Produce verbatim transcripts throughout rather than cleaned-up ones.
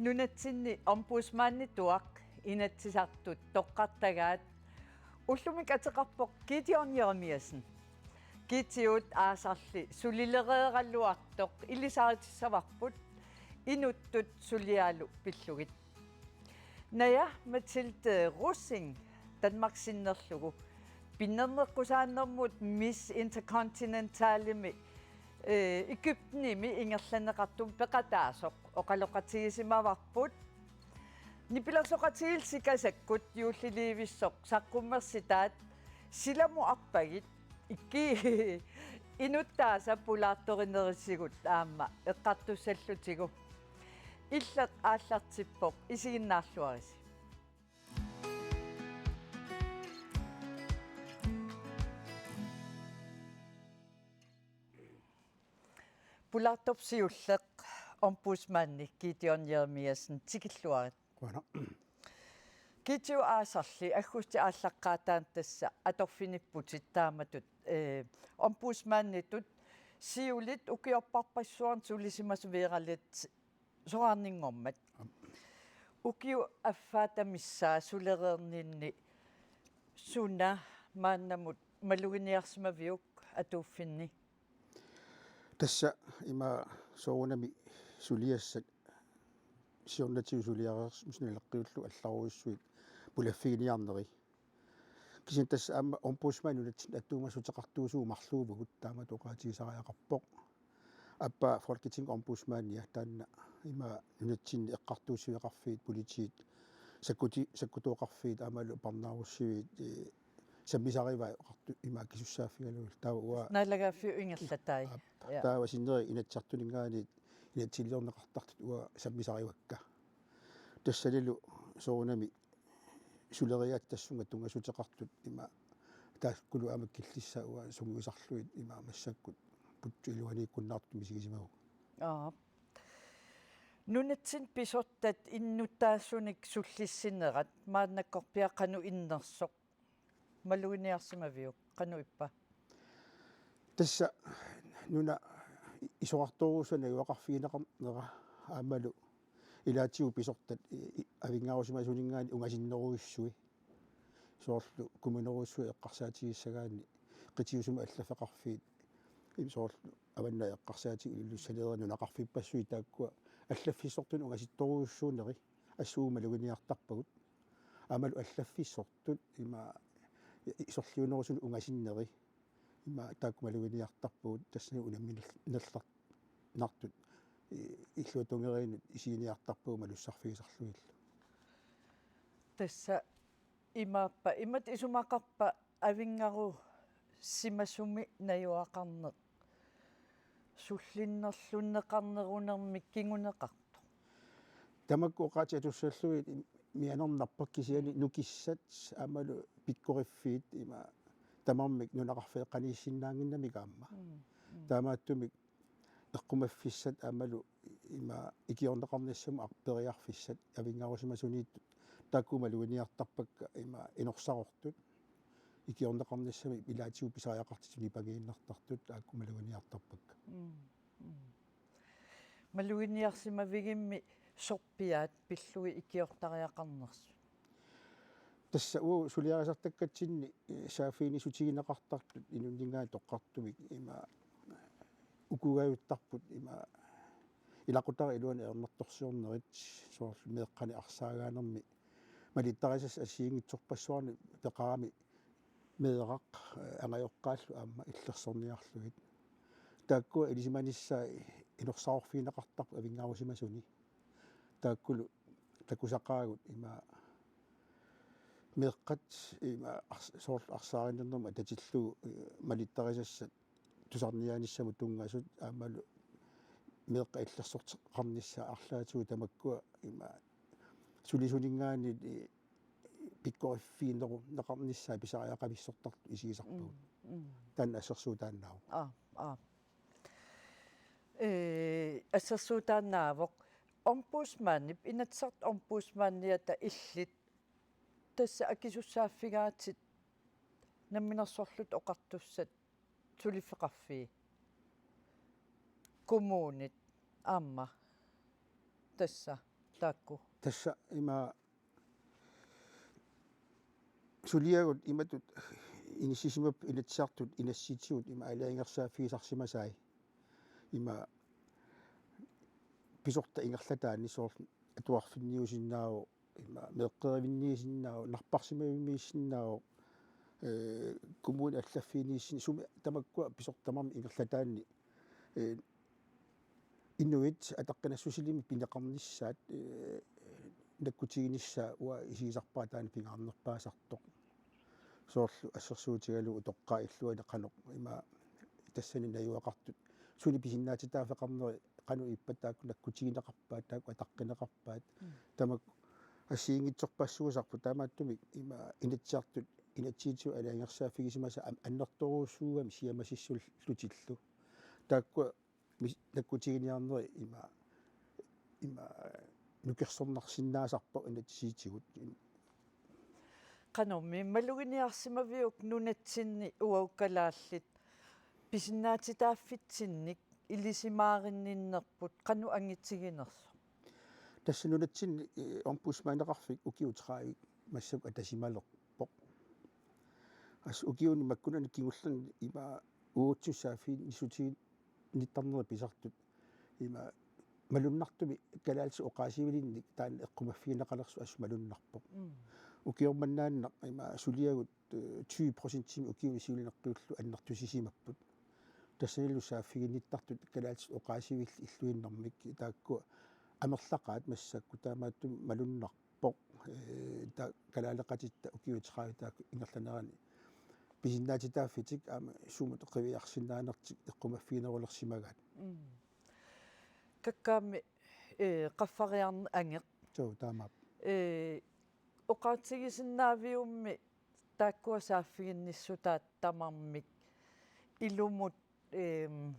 Nunatsinni ombudsmanituaq Inatsisartut toqqartagaat ullumi ateqarpoq Gideon Jeremiassen. Gideonip aasarli sulilereeraluartoq ilisaritissavarput inuttut suliaalu pillugit. Naja Mathilde Rosing Danmark sinnerlugu pinnerneqqusaannermut Miss Intercontinentalimi, eh, Egyptenimi ingerlanneqartumik peqataasoq oqaloqatigisimavarput. Nipilersoqatigiillu sikasakkut juullilivissoq saqqummersitaat silamut arpagit ikki inuttaasa pulaartorinerisigut aamma eqqartussallutigu. Illeq aallartippoq, isiginnaarluarisi. Pulaartorsiulleq ombudsmandi Gideon Jeremiassen tikilluarit. Qujanaq. Gideon aasarli aggustip aallaqqaataani tassa atorfinipputit taamatut, eh, ombudsmanditut siulit ukiorparpassuarni sulisimasaviaralutit soraarninngormat. Aap. Ukiup affaata missaa sulereerninni suna maannamut maluginiarsimaviuk atuuffinni? Tassa ima soorunami suliassat siornatigut suliareersimasut naleqqiullugu allarujussuit pulaffiginiarneri. Kisianni tassa aamma ombudsmani nunatsinni attuumassuteqartuusugut marluuvugut taamatut oqaatigisariaqarpoq. Aappaa Folketingip ombudsmania taanna ima nunatsinni eqqartuussiveqarfiit, politiit, sakkuti-, sakkutooqarfiit aammalu parnaarussiviit, eh, sammisarivai oqartut ima akisussaaffigalugit. Taava uanga naalagaaffiup ingerlatai. Aap, ja, taava sinneri Inatsisartuninngaanniit inatsisiliorneqartartut uanga sammisarivakka. Tassanilu soorunami suleriaatsik tassunga tunngassuteqartut ima taakkulu aamma killissaat uanga sungiusarlugit ima massakkut putsut iluaniikkunnaartut misigisimavugut. Aap. Nunatsinni pisortat innuttaasunik sullissinerat maannakkorpiaq qanoq innersoq? Maluginiarsimaviuk, qanoq ippa? Tassa nuna isorartorujussuaq najugaqarfigineqarnera aammalu ilaatigut pisortat i-, i-, avinngarusimasuninngaanniit ungasinnerujussui. Soorlu kommunerujussuit eqqarsaatigissagaanni qitiusumik allaffeqarfiit, im, soorlu Avannaa eqqarsaatigalugu Ilulissaleerit nunaqarfippassuit taakkua allaffissortunut ungasittorujussuuneri assut uagut maluginiartarpagut. Aammalu allaffissortut ima isorliunerusunut ungasinneri ima taakku maluginiartarpagut, tassani unamminerl-, -nerlar-, -nartut i-, illuatungeriinut isiginiartarpagut malussarfigisarlugillu. Tassa imaappa, imatut isumaqarpa avinngarusimasumi najugaqarneq sullinnerlunneqarnerunermik kinguneqartoq? Tamakku oqaatsit atussallugit mianernarpakka, kisianni nukissat aammalu pikkoriffiit ima tamarmik nunaqarfeeqqaniissinnaannginnamik aamma. Mm, mm. Taamaattumik eqqumaffissat aammalu ima ikiorneqarnissamut ar-, periarfissat avinngarusimasuniittut taakku maluginiartarpakka, ima inorsarortut ikiorneqarnissamik ilaatigut pisariaqartitut nipangiinnartartut taakku maluginiartarpakka. Mm, mm. Maluginiarsimavigimmi sorpiaat pillugit ikiortariaqarnersut? Tassa uagut suliarisartakkatsinni, eh, saaffiginniссutigineqartartut inunninngaanniit toqqartumik ima ukugajuttarput ima ilaqutariit iluanni ajornartorsiornerit, soorlu meeqqanik arsaagaanermi malittarisassat assigiinngitsorpassuarnik peqarami meeraq, eh, angajoqqaallu aamma illersorniarlugit. Taakkua ilisimanissaat inorsarorfigineqartarput avinngarusimasuni. Taakkulu takusaqaagut ima meeqqat ima ars-, soorlu arsaarinermut atatillugu, eh, malittarisassat tusarniaanissamut tunngasut aammalu meeqqat illersorteqarnissaat arlaatigut tamakkua ima sulisuninngaanniit, eh, pikkoriffigineruneqarnissaat pisariaqavissortartut isigisarpagut. Mm, mm. Taanna assersuutaannaavoq. Aa, aa. Ee, assersuutaannaavoq. Ombudsmandip, Inatsisartut ombudsmandiata illit tassa akisussaaffigaatit Namminersorlutik Oqartussat suliffeqarfii, kommunit aamma tassa. taakku? Tassa ima suliagut imatut inissisimap Inatsisartut inatsisitigut ima aalajangersaaffigisarsimasai. Ima pisortat ingerlataanni soorlu atuarfinniusinnaavoq, ima meeqqerivinniisinnaavoq, napparsimavimmiissinnaavoq, ee, kommunit allaffiiniissinnaavoq, sumi tamakkua pisortat tamarmik ingerlataanni, ee, inuit ataqqinassusilinnik pineqarnissaat, ee, nakkutiginissaa uanga isigisarpara taanna pingaarnerpaasartoq. Soorlu assersuutigalugu utoqqaat illuanni qanoq ima tassani najugaqartut. Suli pisinnaatitaaffeqarneri qanoq ippat taakku nakkutigineqarpaat, taakku ataqqineqarpaat. Mm. Tamakku assigiinngitsorpassuusarput, taamaattumik ima Inatsisartut inatsisitigut aalajangersaaffigisimasa am-, annertoorujussuugami siamasissullutillu. Taakku mis-, nakkutiginiarneri ima, ima nukersornarsinnaasarpoq inatsisitigut. Qanormi maluginiarsimaviuk nunatsinni uagut kalaallit pisinnaatitaaffitsinnik ilisimaarinninnerput qanoq angitiginersoq? Tassa nunatsinni, eh, ombudsmandeqarfik ukiut tredive massakkut atasimalerpoq. Assut ukiuni makkunani kingullerni ima uagutsinnut saaffiginnissutiginnittarneri pisartut ima malunnartumik kalaallisut oqaasivilinnik taanna eqqumaffigineqalersoq assut malunnarpoq. Mm. Ukioq mannaannaq ima suliagut, eh, tyve procentimik ukiuni siulineqqiullugu annertusisimapput. Tassanilu saaffiginnittartut kalaallisut oqaasivillit illuinnarmik taakku amerlaqaat massakkut, taamaattumik malunnarpoq, eh, ta-, kalaaleqatitta ukiut tredive taakku ingerlanerani pisinnaatitaaffitik aamma sumut qiviarsinnaanertik eqqumaffiginerulersimagaat. Mm. Kakkaammi, eh, qaffariarneq angeq. Suu, taamaappoq. Eh, oqaatigisinnaaviummi taakkua saaffiginnissutaat tamarmik ilumut, ehm,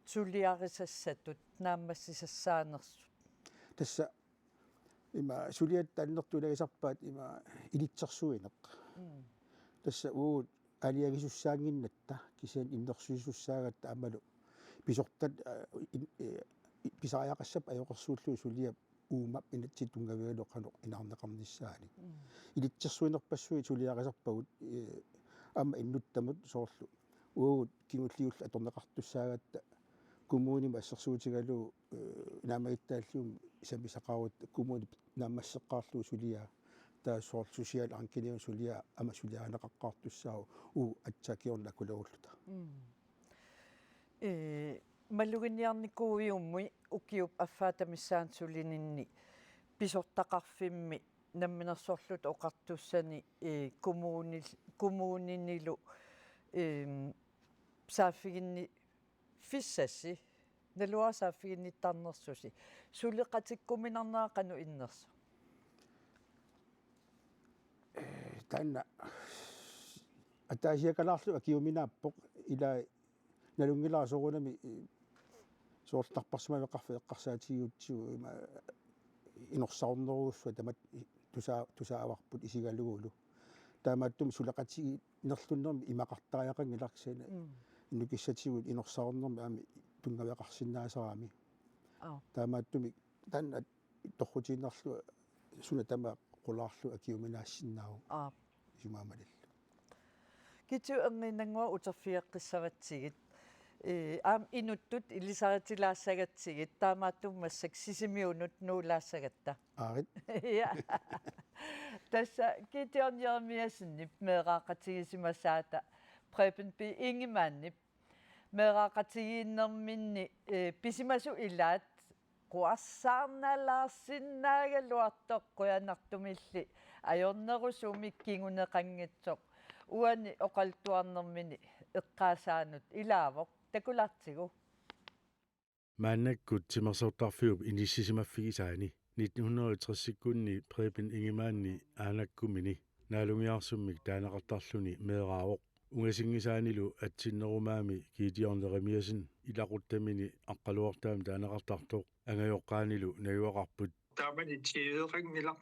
suliarisassatut naammassisassaanersut? Tassa ima suliat annertuut ilagisarpaat ima ilitsersuineq. Mm. Tassa uagut aalajangisussaannginnatta kisianni innersuisussaagatta aammalu pisortat, aa, in-, ee, pisariaqassappat ajoqersuullugu suliap uuma inatsit tunngavigalugu qanoq inaarneqarnissaanik. Mm. Ilitsersuinerpassuit suliarisarpagut, ee, aamma innuttamut soorlu uagut kingulliullu atorneqartussaagatta kommunimut assersuutigalugu, ee, naammagittaalliummik sammisaqarutta kommunip naammasseqqaarlugu suliaa, taava soorlu social ankenævn suliaa aamma suliarineqaqqaartussaavoq uagut aatsaat kingorna akulaarluta. Mm. Ee, maluginiarnikuuviummi ukiup affaata missaani sulininni pisortaqarfimmi Namminersorlutik Oqartussani, ee, kommunil-, kommuninilu, eem, saaffiginniffissasi, naluara saaffiginnittarnersusi, suleqatikkuminarnera qanoq innersoq? Ee, taanna ataasiakalaarlugu akiuminaappoq, ila nalunngilara soorunami, ee, soorlu napparsimaveqarfik eqqarsaatigiutsigu ima inorsaarnerujussuaq tamatta tusaa-, tusaavarput isigalugulu. Taamaattumik suleqatigiinnerlunnermik imaqartariaqanngilaq kisianni. Mm. Nukissatigut inorsaarnermik aamma tunngaveqarsinnaasarami. Aap. Taamaattumik taanna torrutiinnarlugu suna tamaat qulaarlugu akiuminaassinnaavoq. Aap. Isumaga malillugu. Kiitiu Erniinnannguaq, uterfigeqqissavatsigit. Ee, aamma inuttut ilisaritilaassagatsigit, taamaattumik massakkut Sisimiunut nuulaassagatta. Aarit. Ja. Tassa Gideon Jeremiassenip meeraaqatigisimasaata Preben B. Ingemannip meeraaqatigiinnerminni, ee, pisimasut ilaat quassaarnalaarsinnaagaluartoq, qujanartumilli ajornerusumik kinguneqanngitsoq uani oqaluttuarnermini eqqaasaanut ilaavoq, takulartigu. Maannakkut timersortarfiup inissisimaffigisaani nitten hundrede og tres-ikkunni Preben Ingemanni aanakkumini naalungiaarsummik taaneqartarluni meeraavoq. Ungasinngisaanilu atsinnerumaami Gideon Jeremiassen ilaquttamini Aqqaluartaami taaneqartartoq angajoqqaanilu najugaqarput. Taamani tiiveeqanngilaq,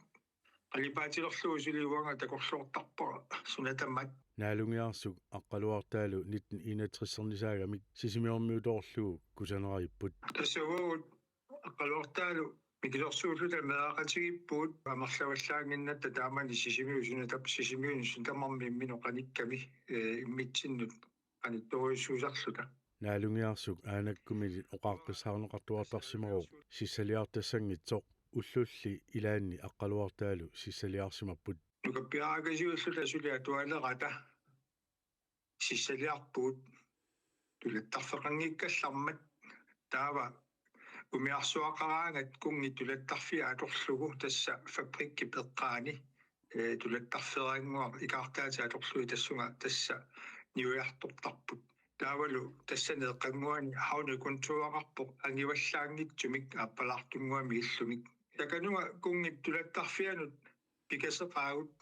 qalipaatilerlugu suli uanga takorloortarpara suna tamaat. Naalungiarsuk Aqqaluartaalu nitten enogtres-ernisaagamik Sisimiormiutoorlugu kusaneripput. Tassa uagut Aqqaluartaalu Mikisorsuulluta meeraqatigiippugut amerlavallaannginnatta taamani Sisimiut suna tap-, Sisimiunut suna tamarmi imminut qanikkami, ee, immitsinnut qanittorujussuusarluta. Naalungiarsuk aanakkumilit oqaaqqissaarneqartuartarsimavoq sissaliartassanngitsoq, ullulli ilaanni Aqqaluartaalu sissaliarsimapput. Nukappiarakasiulluta suli atualerata sissaliarpugut tulattarfeqanngikkallarmat, taava umiarsuaqaraangat kunngi tulattarfia atorlugu tassa fabrikkip eqqaani, ee, tulattarfeerannguaq ikaartaatit atorlugit tassunga tassa niuertortarput. Taavalu tassani eqqannguani havnekontoraqarpoq angivallaanngitsumik aappalaartunnguamik illumik. Takanunga kunngip tulattarfianut pikaseqaagut.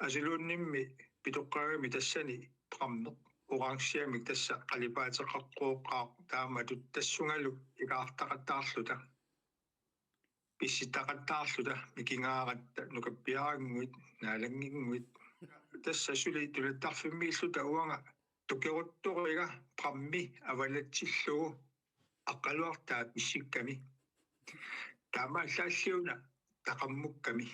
Asuluunnimmi pitoqqagami tassani prammeq orangiamik tassa qalipaateqaqqooqqaaq taamatut tassungalu ikaartaqattaarluta. Pissitaqattaarluta mikingaaratta nukappiarannguit naalannginnguit. Tassa suli tulattarfimmiilluta uanga tukeruttoriga prammi avalatsillugu Aqqaluartaa pissikkami. Taamaallaalliuna taqammukkami.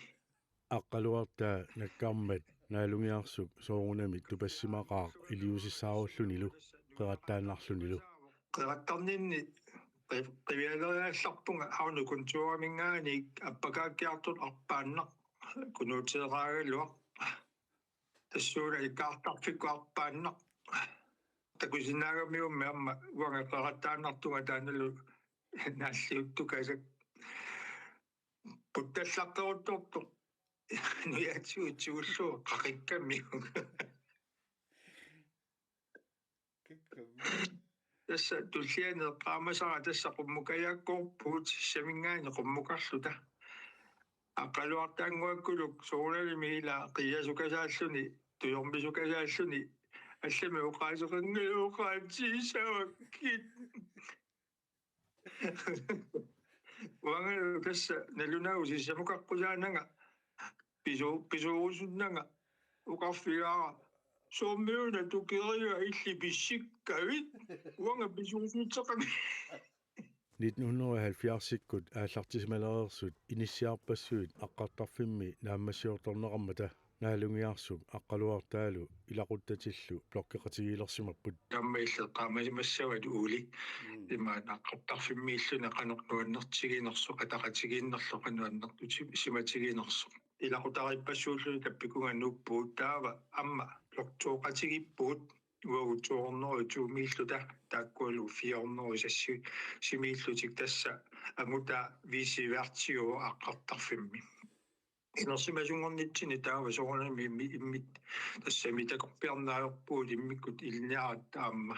Aqqaluartaa nakkarmat naalungiarsuk soorunami tupassimaqaaq iliuusissaarullunilu qerattaannarlunilu. Qerattarninni qi-, qivialeriallarpunga havnekontoriminngaanniit appakaakkiartortoq arpaannaq kunuuteeraagaluaq. Tassuuna ikaartarfikkut arpaannaq. Takusinnaagamiummi aamma uanga qerattaannartunga taannalu naalliuttukasak. Puttallaqqeruttortoq. Nujaatigut tigullugu qaqikkamiuk. Tassa tulliani eqqaamasara tassa qummukajaakkoorpugut sissaminngaanniit qummukarluta. Aqqaluartaannguakkuluk soorunalimi ila qiasukasaalluni, tujormisukasaalluni, allamik oqaaseqanngilaq oqaatsigisavakkit. Uangalu tassa nalunaagu sissamukaqqusaananga pisu-, pisuurusunnanga oqarfigaara: Soormiuna tukeriga illit pissikkavit? Uanga pisuusutseqami. Nitten hundrede og halvfjerdsikkut aallartisimalereersut inissiarpassuit aqqartarfimmi naammassiortarneqarmata naalungiarsuk Aqqaluartaalu ilaquttatillu blokkeqatigiilersimapput. Taama illit eqqaamasimassavat Uuli. Mm. Imaat aqqartarfimmiilluni qanoq nuannertiginersoq, ataqatigiinnerlu qanoq nuannertuti-, simatiginersoq. Ilaqutariippassuulluni tappikunga nuuppugut taava aamma blok to-qatigiippugut. Uagut to hundrede og to-miilluta taakkualu fire hundrede og seks-imiillutik tassa angutaa vice-værtiuvoq aqqartarfimmi. Inersimasunngornitsinni taava soorunami immi-, immit-, tassami takorpiarneq ajorpugut immikkut ilinniaratta aamma.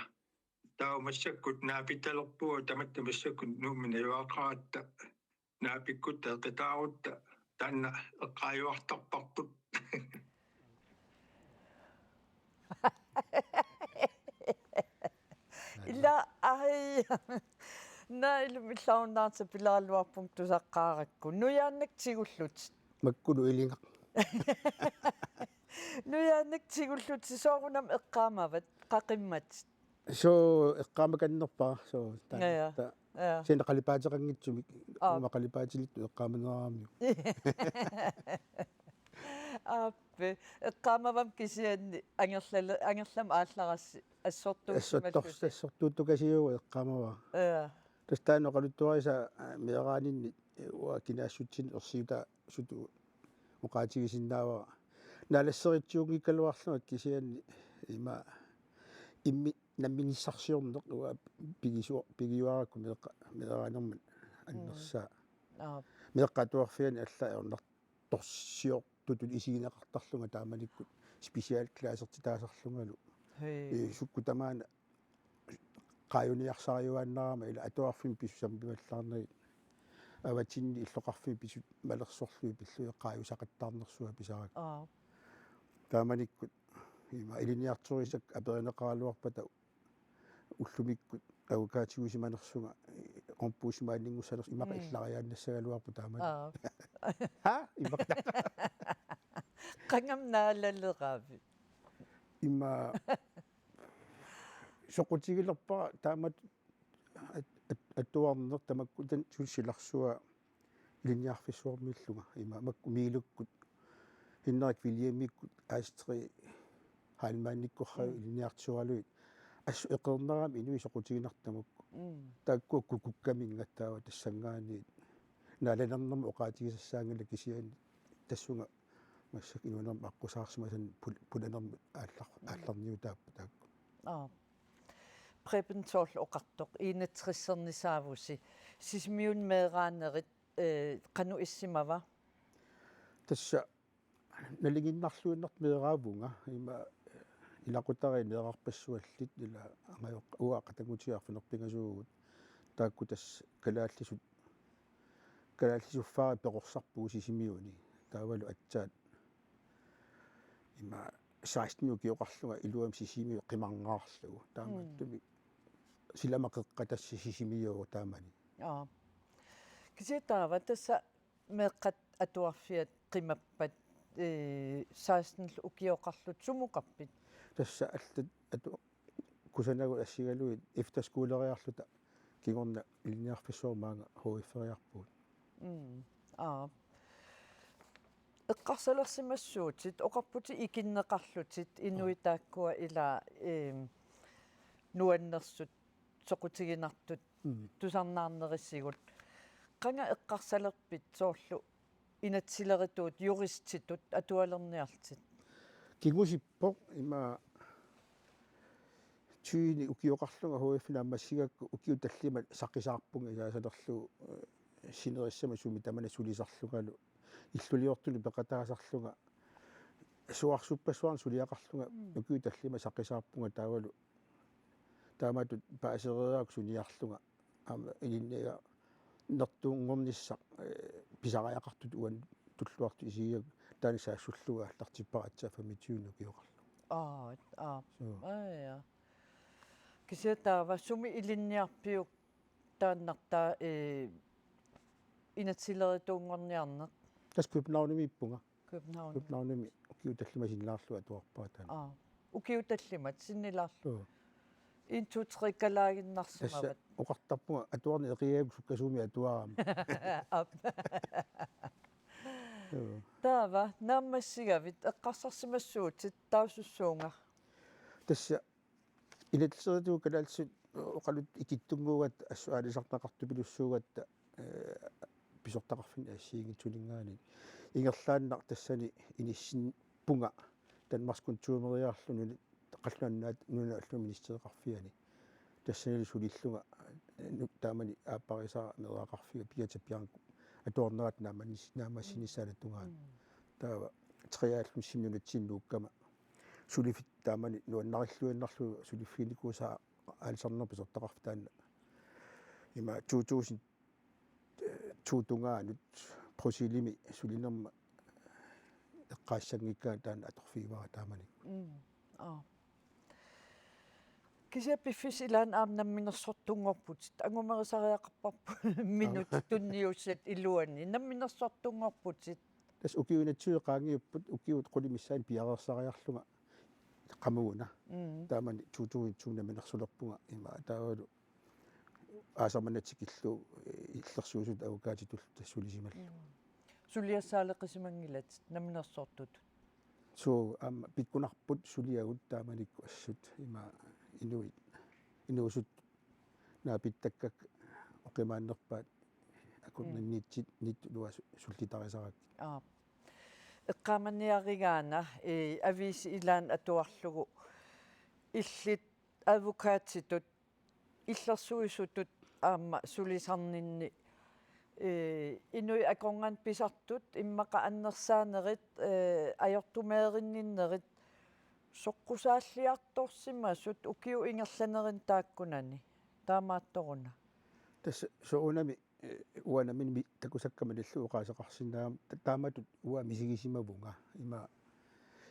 Taava massakkut naapittalerpugut tamatta massakkut Nuummi najugaqaratta naapikkutta eqitaarutta taanna eqqaajuartarparput. Ila, ai. Naa, ilumut illarunnaartut pilaaluarpunga tusaqqaarakku. Nujaannak tigullutit. Makkulu ilingaq. Nujaannak tigullutit soorunami eqqaamavat, qaqimmat. Soo, eqqaamakannerpara, soo, ta-, Ja, ja. ta-, Ja. Sina qalipaateqanngitsumik, Aap. Uuma qalipaatilittut eqqaamaneraramiuk. Aappi, eqqaamavammi kisianni angerlale-, angerlamik aallarassi assortuussimallusi. Assortors-, assortuuttukasiuvoq eqqaamavara. Ja. Tassa taanna oqaluttuarisa, aa, meeraaninni, ee, uanga kinaassutsinnut ersiutaa sutu oqaatigisinnaavara. Naalasseritsuunngikkaluarlunga kisianni ima immi namminissarsiorneq uanga pigisua-, pigiuarakku meeqqa-, meeraanermut annersaa. Mm. Aap. Meeqqat atuarfianni allaat ajornartorsiortutut isigineqartarlunga taamanikkut specialklassertitaasarlungalu. Hej. Ee, sukkut tamaana qaajuniarsariuaannarama ila atuarfimmi pisut sammivallaarnagit avatinni illoqarfiit pisut malersorlugit pillugit qaajusaqattaarnersuaq pisarakku. Aap. Taamanikkut ima ilinniartorisakka aperineqaraluarpata ullumikkut avukaatigisimanersunga, ee, ombudsmandinngussimanersunga imaqa Mm. illariaannassagaluarpoq taamani. Aap. Ha? Imaqa. Qangamik naalaleravit? Ima soqutigilerpara taamatut at-, at-, atuarneq tamakku taanna suli silarsua ilinniarfissuarmiillunga ima makku Miilukkut, Henrik Williamikkut, Astrid Heilmannikkorraju ilinniartioralugit, assut eqeernerami inuit soqutiginartut tamakku. Mm. Taakkua kukukkaminnga taava tassanngaanniit naalanernermut oqaatigisassaanngilaq kisianni tassunga massakkut inuunermi aqqusaarsimasannik pul-, pulanermut aallar-, aallarniutaapput taakku. Aa. Preben, soorlu oqartoq enogtressernisaavusi, Sisimiuni meeraanerit, eh, qanoq issimava? Tassa nalinginnarluinnartoq meeraavunga, ima, eh, ilaqutariit meerarpassuallit, ila angajoq-, uanga qatanngutigiit arfineq-pingasuuvugut, taakku tassa kalaallisut, kalaallisuffaarit perorsarpugut Sisimiuni, taavalu aatsaat ima seksten ukioqarlunga iluamik Sisimiut qimarngaarlugu. Taamaattumik, mm, silama qeqqata tassa Sisimiuuvoq taamani. Aa. Kisianni taava tassa meeqqat atuarfiat qimappat, ee, seksten ukioqarlutit sumut oqarpit? Tassa allat atu-, kusanagu assigalugit efterskoleriarluta kingorna ilinniarfissuarmi maanga H F-eriarpugut. Mm. Aa. Eqqarsalersimassuutit, oqarputit ikinneqarlutit, inuit, aa, taakkua ila, eem, nuannersut soqutiginartut, mm, tusarnaarnerisigut. Qanga eqqarsalerpit soorlu inatsisilerituut, juristitut atualerniarlutit? Kingusippoq, ima tyveni ukioqarlunga H F-imi naammassigakku ukiut tallimat saqisaarpunga isaasalerlugu, eh, sinerissama sumi tamanna sulisarlungalu illuliortunut peqataasarlunga suarsuppassuarnik suliaqarlunga, mm, ukiut tallimat saqisaarpunga taavalu taamatut paasereerakkit suniarlunga aamma ilinnianertuunngornissaq, eh, pisariaqartutut uani tulluartutut isigigakkit taanna saassullunga aallartippara aatsaat femogtyve ukioqarlunga. Aa, aa. Suu. Aa, ja. Kisianni taava sumi ilinniarpiuk taannartaa, eh, inatsisilerituunngorniarneq? Tassa Københavnimiippunga. København. Københavnimi ukiut tallimat sinnilaarlugit atuarpara taanna. Aa. Ukiut tallimat sinnilaarlugit. Joo. En, to, tre kalaaginnarsimavat. Tassa oqartarpunga atuarneq eqiagaakkut sukkasuumik atuarama. Aap. Joo. Taava naammassigavit, eqqarsarsimassuutit, taava sussuunga? Tassa inatsisitigut kalaallisut oqaluttuat ikittunnguugatta assut aalisarneqartupilussuugatta, eh, pisortaqarfinni assigiinngitsuninngaanniit. Ingerlaannaq tassani inissinneqarpunga Danmarks Kulturministeriarlu nuna-, qallunaat nunaat allanut ministereqarfiani. Tassanilu sulillunga, eh, nu-, taamani aapparisara meeraqarfiga Birgitta Bianco atuarnerattut naammassinis-, naammassinissaata tungaanut. Mm. Taava treoghalvfemsimi nunatsinni nuukkama suliffik taamani nuannarilluinnarlugu suliffiginikuusaa aalisarnermut pisortaqarfik taanna. Ima to tusind to tungaanut Bruxellesimi sulinerma eqqaassanngikkaanni taanna atorfigivara taamanikkut. Mm. Aa. Kisianni piffissap ilaani aamma namminersortunngorputit, angumerisariaqarparput minut tunniussat iluanni, namminersortunngorputit. Tassa ukiut enogtyve qaangiupput, ukiut qulit missaanni piareersariarlunga qamuguna. Mm. Taamani to tusind to namminersulerpunga ima taavalu aasaq manna tikillugu, eh, illersuisutut advokatitullu tassa sulisimallugu. Mm. Suliassaaleqisimanngilatit namminersortutut? Suu, aamma pikkunarput suliagut taamanikkut assut ima inuit, inuusuttut naapittakkakka oqimaannerpaat akornanniitsit nittut uanga su-, sullitarisarakkit. Aap. Eqqaamaniarigaana, eh, aviisi ilaanni atuarlugu illit advokatitut illersuisutut aamma sulisarninni, eh, inuit akornanni pisartut immaqa annersaanerit, eh, ajortumeerinninnerit soqqusaalliartorsimasut ukiup ingerlanerani taakkunani, taamaattoruna? Tassa soorunami, eh, uanga nammineq mi-, takusakka malillugu oqaaseqarsinnaagama ta-, taamatut uanga misigisimavunga. Ima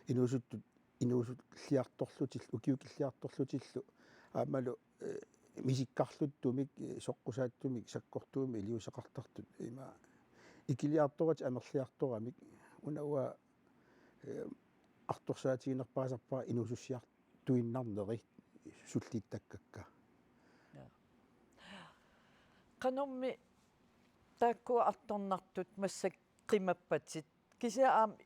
inuusuttut, inuusulliartorlutil-, ukiukilliartorlutillu aammalu, eh, misikkarluttumik, eh, soqqusaattumik, sakkortuumik iliuuseqartartut. Ima ikiliartoratik amerliartoramik. Una uanga, eh, artorsaatiginerpaasarpara inuusussiartuinnarneri sullittakkakka. Ja. Qanormi Taakku artornartut massakkut qimappatit. Kisianni aamma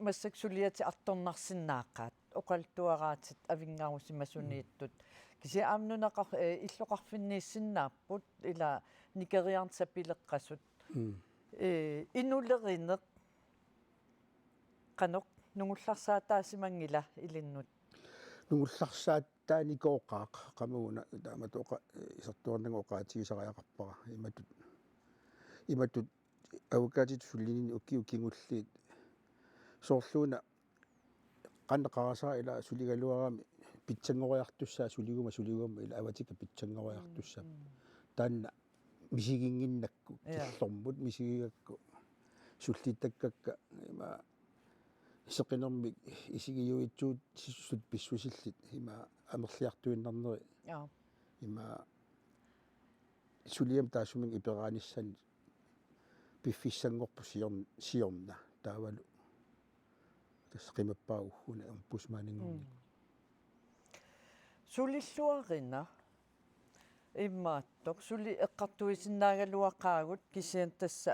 massakkut suliatit artornarsinnaaqaat. Oqaluttuaraatit avinngarusimasuniittut. Kisianni aamma nunaqar-, eh, illoqarfinniissinnaapput ila nikeriarneq sapileqqasut. Mm. Eh, inulerineq qanoq nungullarsaataasimanngila ilinnut? Nungullarsaataanikooqaaq qamuuna taamatut oqa-, isertuarnanga oqaatigisariaqarpara imatut. Imatut avukaatit sulininni ukiut kingulliit soorluuna qanoq qarasaat ila suligaluarami pitsanngoriartussaavoq suliguma suliguma ila avatikka pitsanngoriartussaavoq. Mm, mm. Taanna misiginnginnakku. Ja. Killormut misigigakku. Sullittakkakka ima seqinermik isigiuitsuutsissut pissusillit ima amerliartuinnarneri. Ja. Ima suliami taassuma iperaanissannut piffissanngorpoq siorn-, siorna taavalu. Tassa qimappara ugguuna ombudsmaninnguunngikkuni. Mm. Sulilluarina imaattoq suli eqqartuisinnaagaluaqaagut kisianni tassa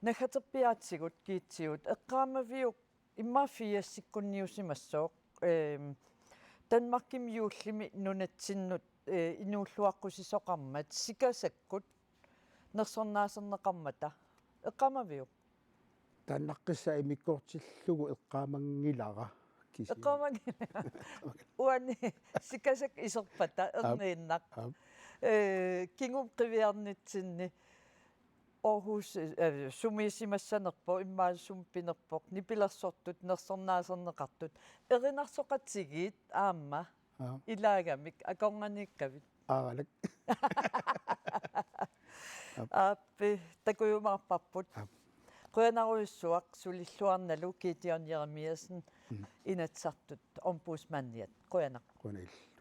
naggaterpiaatigut kiitsigut eqqaamaviuk immaqa firsikkunniusimassooq, ehm, Danmarkimi juullimi nunatsinnut, eh, inuulluaqqusisoqarmat sikasakkut nersornaaserneqarmata. Eqqaamaviuk? Taannaqqissaaq immikkoortillugu eqqaamanngilara kisianni. Eqqaamanngilara. Uani sikasakkut iserpata. Aap. Erniinnaq. Aap. Eh, kingumut qiviarnitsinni Aarhus, eh, sumiissimassanerpoq, immaqa sumut pinerpoq, nipilersortut nersornaaserneqartut. Erinarsoqatigiit aamma. Aap. Ilaagamik akornanniikkavit? Aaralak. Aap. Aappi, takujumaarparput. Aap. Qujanarujussuaq sulilluarnalu Gideon Jeremiassen. Mm. Inatsisartut ombudsmandiat. Qujanaq. Qujanaq illu.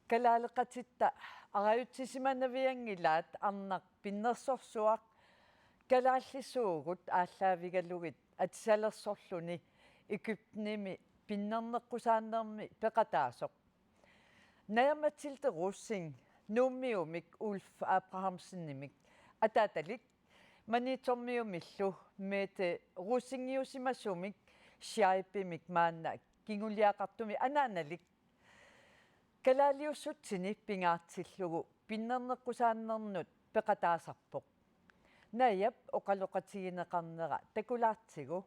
Kalaaleqatitta arajutsisimanavianngilaat arnaq pinnersorsuaq kalaallisuugut aallaavigalugit atisalersorluni Egyptenimi pinnerneqqusaannermi peqataasoq. Naja Mathilde Rosing, Nuummiumik Ulf Abrahamsenimik ataatalik, Maniitsormiumillu Mette Rosingiusimasumik Scheibemik maanna kinguliaqartumi anaanalik, kalaaliussutsini pingaartillugu pinnerneqqusaannernut peqataasarpoq. Najap oqaloqatigineqarnera takulaartigu.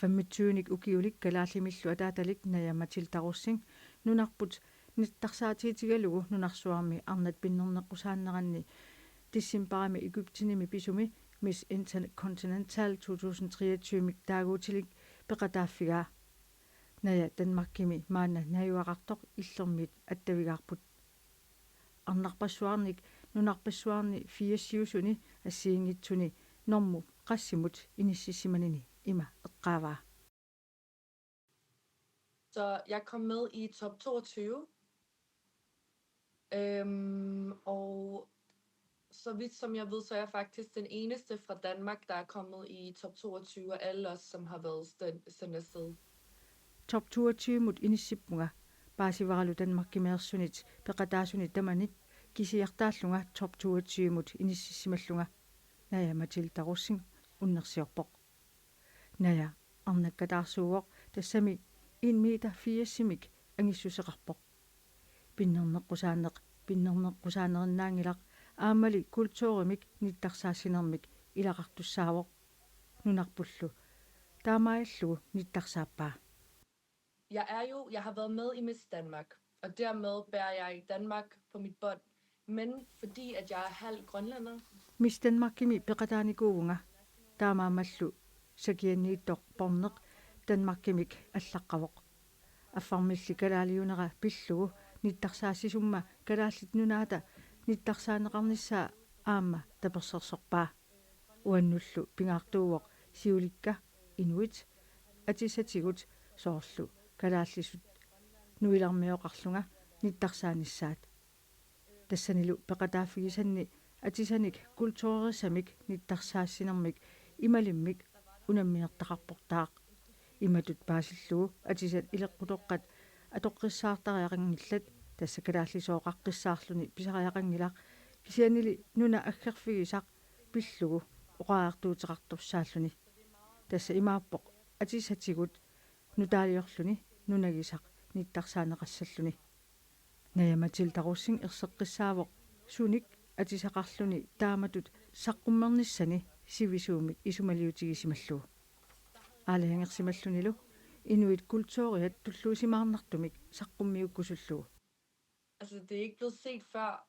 Femogtyvenik ukiulik kalaallimillu ataatalik Naja Mathilde Rosing nunarput nittarsaatiitigalugu nunarsuarmi arnat pinnerneqqusaanneranni decembarimi Egyptenimi pisumi Miss Intercontinental to tusind treogtyve-mik taaguutilik peqataaffigaa. Naja Danmarkimi maanna najugaqartoq Illermiit attavigaarput. Arnarpassuarnik nunarpassuarni firsiusuni assigiinngitsuni normu qassimut inississimanini ima eqqaavaa. Så jeg kom med i top toogtyve. Øhm, og så vidt som jeg ved, så er jeg faktisk den eneste fra Danmark, der er kommet i top toogtyve af alle os, som har været sendt afsted. Top toogtyve-mut inissippunga, paasivaralu Danmarkimeersunit peqataasunit tamanit kisiartaallunga top toogtyve-mut inississimallunga, Naja Mathilde Rosing unnersiorpoq. Naja arnakkataarsuuvoq, tassami en meter firsimik angissuseqarpoq. Pinnerneqqusaanneq pinnerneqqusaannerinnaanngilaq, aammali kulturimik nittarsaassinermik ilaqartussaavoq. Nunarpullu taamaallugu nittarsaappaa. Jeg er jo, jeg har været med i Miss Danmark, og dermed bærer jeg Danmark på mit bånd. Men fordi at jeg er halv grønlænder. Miss Danmarkimi peqataanikuuvunga, taamaammallu sakianniittoq porneq Danmarkimik allaqqavoq. Affarmilli kalaaliunera pillugu nittarsaassisumma Kalaallit Nunaata nittarsaaneqarnissaa aamma tapersersorpaa. Uannullu pingaartuuvoq siulikka, inuit, atisatigut soorlu kalaallisut nuilarmioqarlunga nittarsaanissaat. Tassanilu peqataaffigisanni atisanik kulturerissamik nittarsaassinermik imalimmik unamminertaqarportaaq. Imatut paasillugu atisat ileqqutoqqat atoqqissaartariaqanngillat, tassa kalaallisooqaqqissaarluni pisariaqanngilaq, kisiannili nuna aggerfigisaq pillugu oqariartuuteqartorsaalluni. Tassa imaappoq atisatigut nutaaliorluni nunagisaq nittarsaaneqassalluni. Naja Mathilde Rosing erseqqissaavoq sunik atisaqarluni taamatut saqqummernissani sivisuumik isumaliutigisimallugu. Aalajangersimallunilu inuit kulturiat tulluusimaarnartumik saqqummiukkusullugu. Altså, det er ikke blevet set før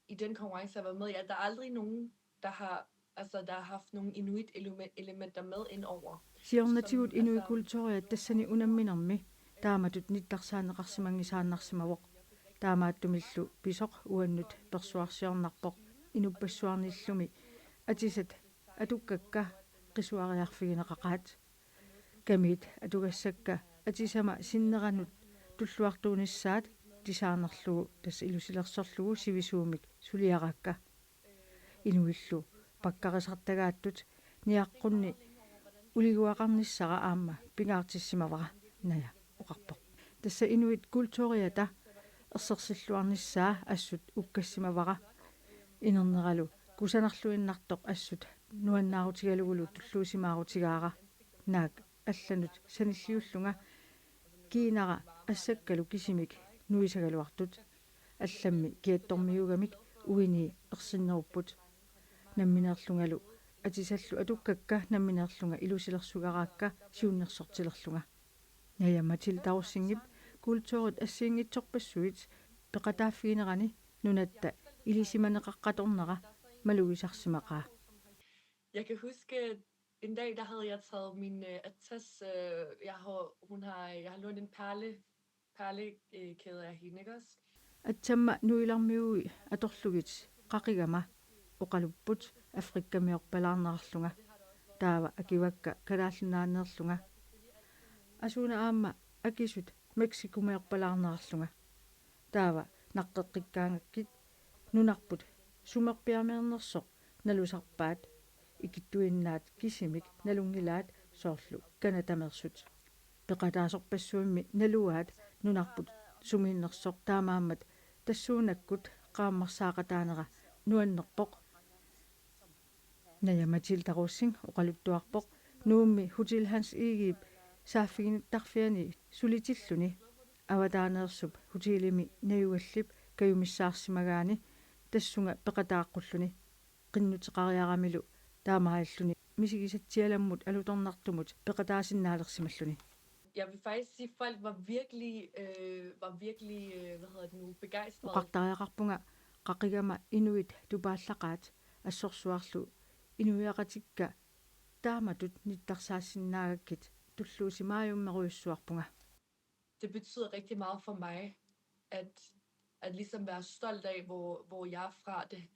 i den konkurrence, jeg var med i, at der er aldrig nogen, der har, altså, der har haft nogle inuit elementer med ind over. Siornatigut inuit kulturiat tassani unamminermi taamatut nittarsaaneqarsimanngisaannarsimavoq. Taamaattumillu pisoq uannut persuarsiornarpoq inuppassuarnillumi atisat atukkakka qisuariarfigineqaqaat. Kamiit atugassakka atisama sinneranut tulluartuunissaat designerlugu, tassa ilusilersorlugu sivisuumik suliaraakka. Inuillu pakkarisartagaattut niaqqunni uliguaqarnissara aamma pingaartissimavara, Naja oqarpoq. Tassa inuit kulturiata ersersilluarnissaa assut ukkassimavara. Inerneralu kusanarluinnartoq assut nuannaarutigalugulu tulluusimaarutigaara. Naak allanut sanilliullunga kiinara assakkalu kisimik nuisagaluartut. Allammi kiattormiuugamik uinii ersinnerupput. Nammineerlungalu atisallu atukkakka nammineerlunga ilusilersugaraakka siunnersortilerlunga. Naja Mathilde Rosingip kulturit assigiinngitsorpassuit peqataaffiginerani nunatta ilisimaneqaqatornera malugisarsimaqaa. Jeg kan huske, en dag, der havde jeg taget min øh, Atas, øh, jeg har, hun har, jeg har lånt en perle, perle øh, kæde af hende, ikke også? Atsamma nuilarmiui atorlugit qaqigama oqalupput Afrikamiorpalaarnerarlunga. Taava akivakka Kalaallit Nunaanneerlunga. Asuuna aamma akisut Mexicomiorpalaarnerarlunga. Taava naqqeqqikkaangakkit nunarput sumerpiameernersoq nalusarpaat, ikittuinnaat kisimik nalunngilaat soorlu Canadameersut. Peqataasorpassuimmi naluaat nunarput sumiinnersoq, taamaammat tassuunakkut qaammarsaaqataanera nuannerpoq. Naja Mathilde Rosing oqaluttuarpoq Nuummi Hotel Hans Egedep saaffiginnittarfiani sulitilluni avataaneersup hotelimi najugallip kajumissaarsimagaani tassunga peqataaqqulluni. Qinnuteqariaramilu taamaalilluni misigisatsialammut alutornartumut peqataasinnaalersimalluni. Jeg vil faktisk sige, at folk var virkelig, øh, var virkelig øh, hvad hedder det nu, begejstrede. Oqartariaqarpunga qaqigama inuit tupaallaqaat assorsuarlu inuiaqatikka taamatut nittarsaasinnaagakkit, tulluusimaajummerujussuarpunga. Det betyder rigtig meget for mig, at, at ligesom være stolt af, hvor, hvor jeg er fra. Det.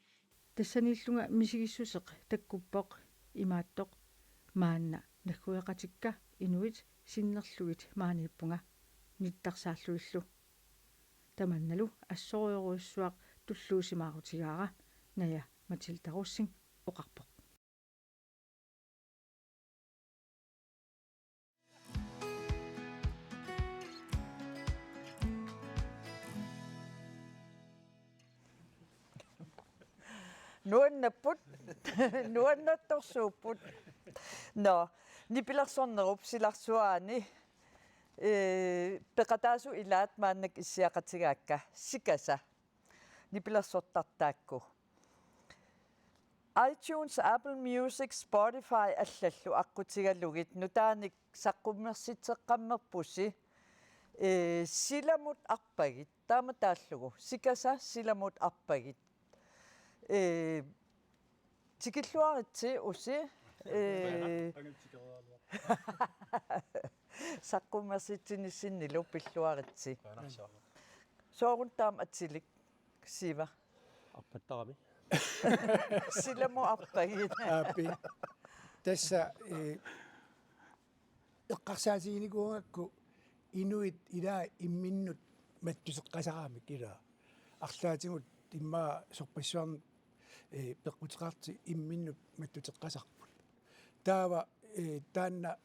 Tassaniillunga misigissuseq takkuppoq imaattoq: maanna naggueqatikka inuit sinnerlugit maaniippunga, nittarsaallutillu. Tamannalu assorujorujussuaq tulluusimaarutigaara, Naja Mathilde Rosing oqarpoq. Nuannapput. Nuannattorsuupput. Nå, nipilersornerup silarsuaani, ee, peqataasut ilaat maannakkut issiaqatigaakka, Sikasa. Nipilersortartaakku. iTunes, Apple Music, Spotify allallu aqqutigalugit nutaanik saqqummersitseqqammerpusi, ee, Silamut arpagit. Taama taallugu. Sikasa, Silamut arpagit. Ee, tikilluaritsi, Usi. Ee, saqqummersitsinissinnilu pilluaritsi. Sooruna taama atilik, Siva? Arpattarami. Silamut arpagit. Aappi. Tassa, ee, eqqarsaatiginikuugakku inuit ilaa imminnut mattuteqqasaramik ilaa. Arlaatigut immaqa sorpassuarnik, ee, peqquteqartut imminnut mattuteqqasarput. Taava, ee, taanna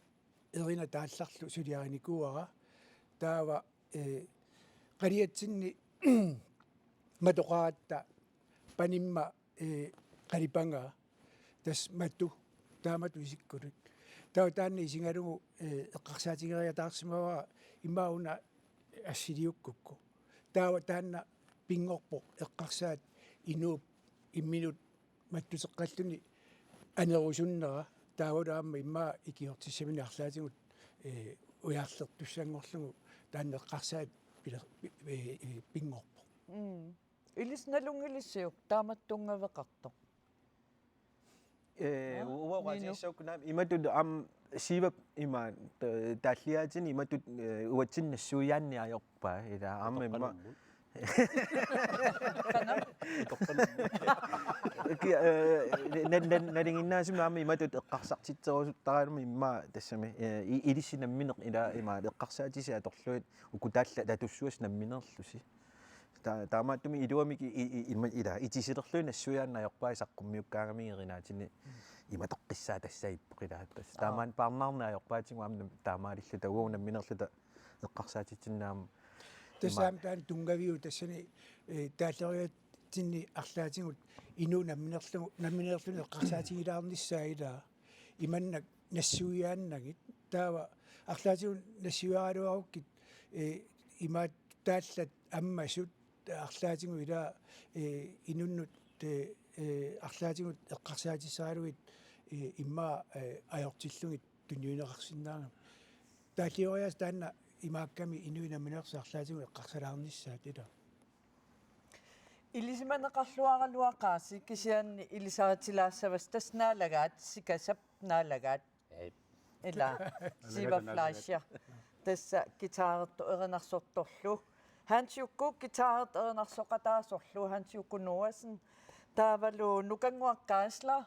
erinaq taallarlu suliarinikuuara. Taava, eh, qaliatsinni matoqaratta panimma, eh, qalipangaa, tassa matu, taamatut isikkulik. Taava taanna isigalugu, eh, eqqarsaatigeriataarsimavara immaqa una assiliukkukku. Taava taanna pinngorpoq eqqarsaat inuup imminut mattuteqqalluni anerusunnera, taavalu aamma immaqa ikiortissaminut arlaatigut, eh, ujarlertussanngorlugu taanna eqqarsaat pila-, pi-, eh, eh, pinngorpoq. Mm. Ilissi nalunngilisiuk taamatut tunngaveqartoq? Eh, Nå, uanga Nino. Oqaatigissagukkuna imatut aamma Siivap ima ta-, taalliaatini imatut, eh, uatsinnut nassuiaanneq ajorpaa ila aamma imma. Toqqanermut. Toqqanermut. Ki-, eh, na-, na-, nalinginnaasumik aamma imatut eqqarsartitserusuttaraluarlunga immaqa tassami, eh, i-, ilissi nammineq ila ima eqqarsaatisi atorlugit uku taallat tatussuassi nammineerlusi. Ta-, taamaattumik iluamik i-, i-, i-, ima ila itisilerlugit nassuiaanneq ajorpai saqqummiukkaangamigit erinaatsini imatoqqissaaq tassaippoq ila. Tassa Aa. Taamaammat paarnaarneq ajorpaatigut aamma nam-, taamaalilluta uagut nammineerluta eqqarsaatitsinnut aamma. Tassa ima- aamma taanna tunngaviuvoq tassani, eh, taalleriatsinni arlaatigut inuup nammineerlu-, nammineerluni eqqarsaatigilaarnissaa ila imannak nassuiaannagit. Taava arlaatigut nassuiaraluarukkit, eh, imaat taallat ammasut arlaatigut ila, eh, inunnut, eh, eh, arlaatigut eqqarsaatissaralugit, eh, immaqa, eh, ajortillugit tunniunneqarsinnaagami. Taallioraasa taanna imaakkami inuit nammineerlutik arlaatigut eqqarsalaarnissaat ila. Ilisimaneqarluaraluaqaasi kisianni ilisarilaassavasi tassa naalagaat, Sikasap naalagaat. Jep. Ila, Siva Fleischer. Tassa guitarertoq erinarsortorlu. Hans Jukku guitarertoq erinarsoqataasorlu, Hans Jukku Noasen. Taavalu Nukannguaq Geisler.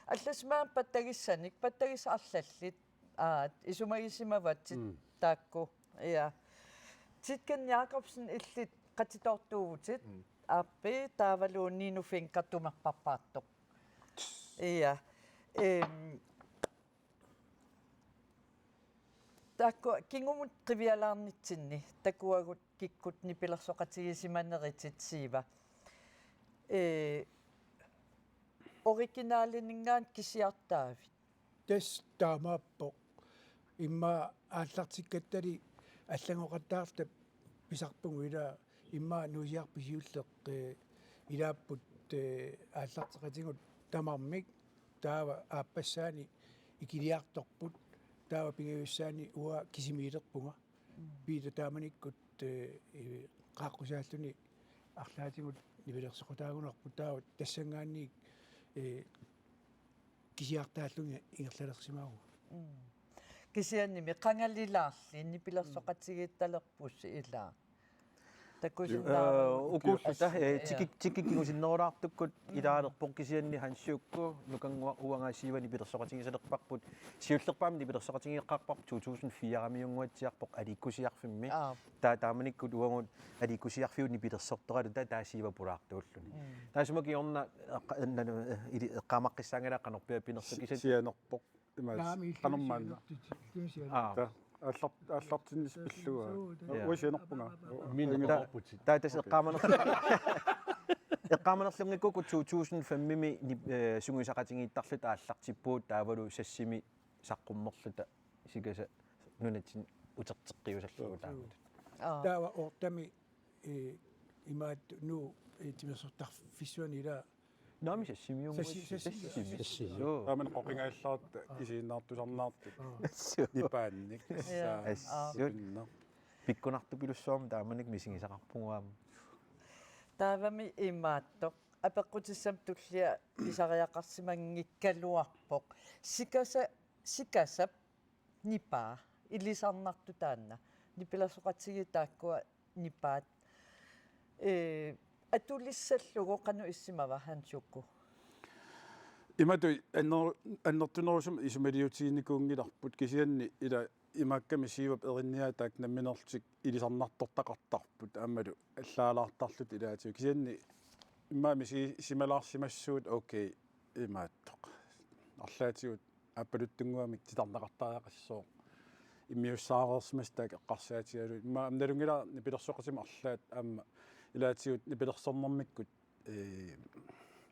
Allassimaat pattagissanik, pattagissat arlallit. Aat, isumagisimavatit Mm. taakku. Ja. Titken Jakobsen illit qatitoortuuvutit. Mm. Aappi, taavalu Nino Fencker tumerparpaartoq. Ja. Ehm, taakku kingumut qivialaarnitsinni takuagut kikkut nipilersoqatigisimaneritit Siva. Ee, originalininngaanniit kisiartaavit? Tassa taamaappoq. Immaqa aallartikkattali allagoqattaarluta pisarpugut ila immaqa Nuisiarpi siulleq, eh, ilaapput, eh, aallarteqatigut tamarmik taava aappassaani ikiliartorput taava pingajussaani uanga kisimiilerpunga. Mm. Piita taamanikkut, eh, eh, qaaqqusaalluni arlaatigut nipilersoqataagunarpoq taava tassanngaanniit, eh, kisiartaallunga ingerlalersimaavugut. Mm. Kisiannimi qangalilaarli nipilersoqatigiittalerpusi ila. Takusinnaavagut. Eh, ukuulluta, eh, Ja. tikik-, tikik kingusinnerulaartukkut Mm. ilaalerpoq kisianni Hans Jukku, Nukannguaq uanga Siva nipilersoqatigisalerparput, siullerpaamik nipilersoqatigiiqqaarparput to tusind fire-miunnguatsiarpoq Aliikkusiarfimmi. Aap. Taa-, taamanikkut uagut Aliikkusiarfiup nipilersortoraluta taa Siva pulaartuulluni. Mm. Taassuma kingorna eqqa-, nanu-, eh, ili-, eqqaamaqqissaanngilaa qanorpiaq pinersoq Si-, kisianni. Sianerpoq. Imaas-, Naamik qanormaanna. Illusiunertut, illusiunertut. Aa. Ta-, aallar-, aallartinnissaa pillugu. Suu, suu, Aa, ta-, uanga sianerpunga. Aa, aa, Minnerpoq. Taa-, tassa Okay. eqqaamaner-, eqqaamanerlunngikkukku to tusind fem-imi ni-, eh, sungiusaqatigiittarluta aallartippugut taavalu sassimi saqqummerluta Sikasa nunatsinni uterteqqiusarlugu Suu. taamatut. Aa. Taava ottemi, eh, imaattoq Nuup, eh, timersortarfissuani ila Naamik sassimiunnguit. Sassi-, sassi-, Sassimi. Sassi. Suu. Taamani qoqingajallaarta isiginnaartusarnaartut. Aa. Suu. Nipaannik. Ja. Saa Assut. Pinna. Pikkunartupilussuarmik taamanikkut misigisaqarpugut aamma. Taavami imaattoq. Apeqqutissamik tullia pisariaqarsimanngikkaluarpoq. Sikasa-, Sikasap nipaa, ilisarnartoq taanna. Nipilersoqatigiit taakkua nipaat. Ee, atulissallugu qanoq issimava Hans Jukku? Imatut anner-, annertunerusumik isumaliutiginikuunngilarput kisianni ila imaakkami Siivap erinniaat taakku nammineerlutik ilisarnartortaqartarput aammalu allaalaartarlutik ilaatigut. Kisianni immaqa misigisimalaarsimassuugut okay imaattoq. Arlaatigut aappaluttunnguamik titarneqartariaqassooq. immiussaareersimasut taakku eqqarsaatigalugit. Immaqa aamma nalunngilara nipilersoqatigiit arlaat aamma ilaatigut nipilersornermikkut, ee,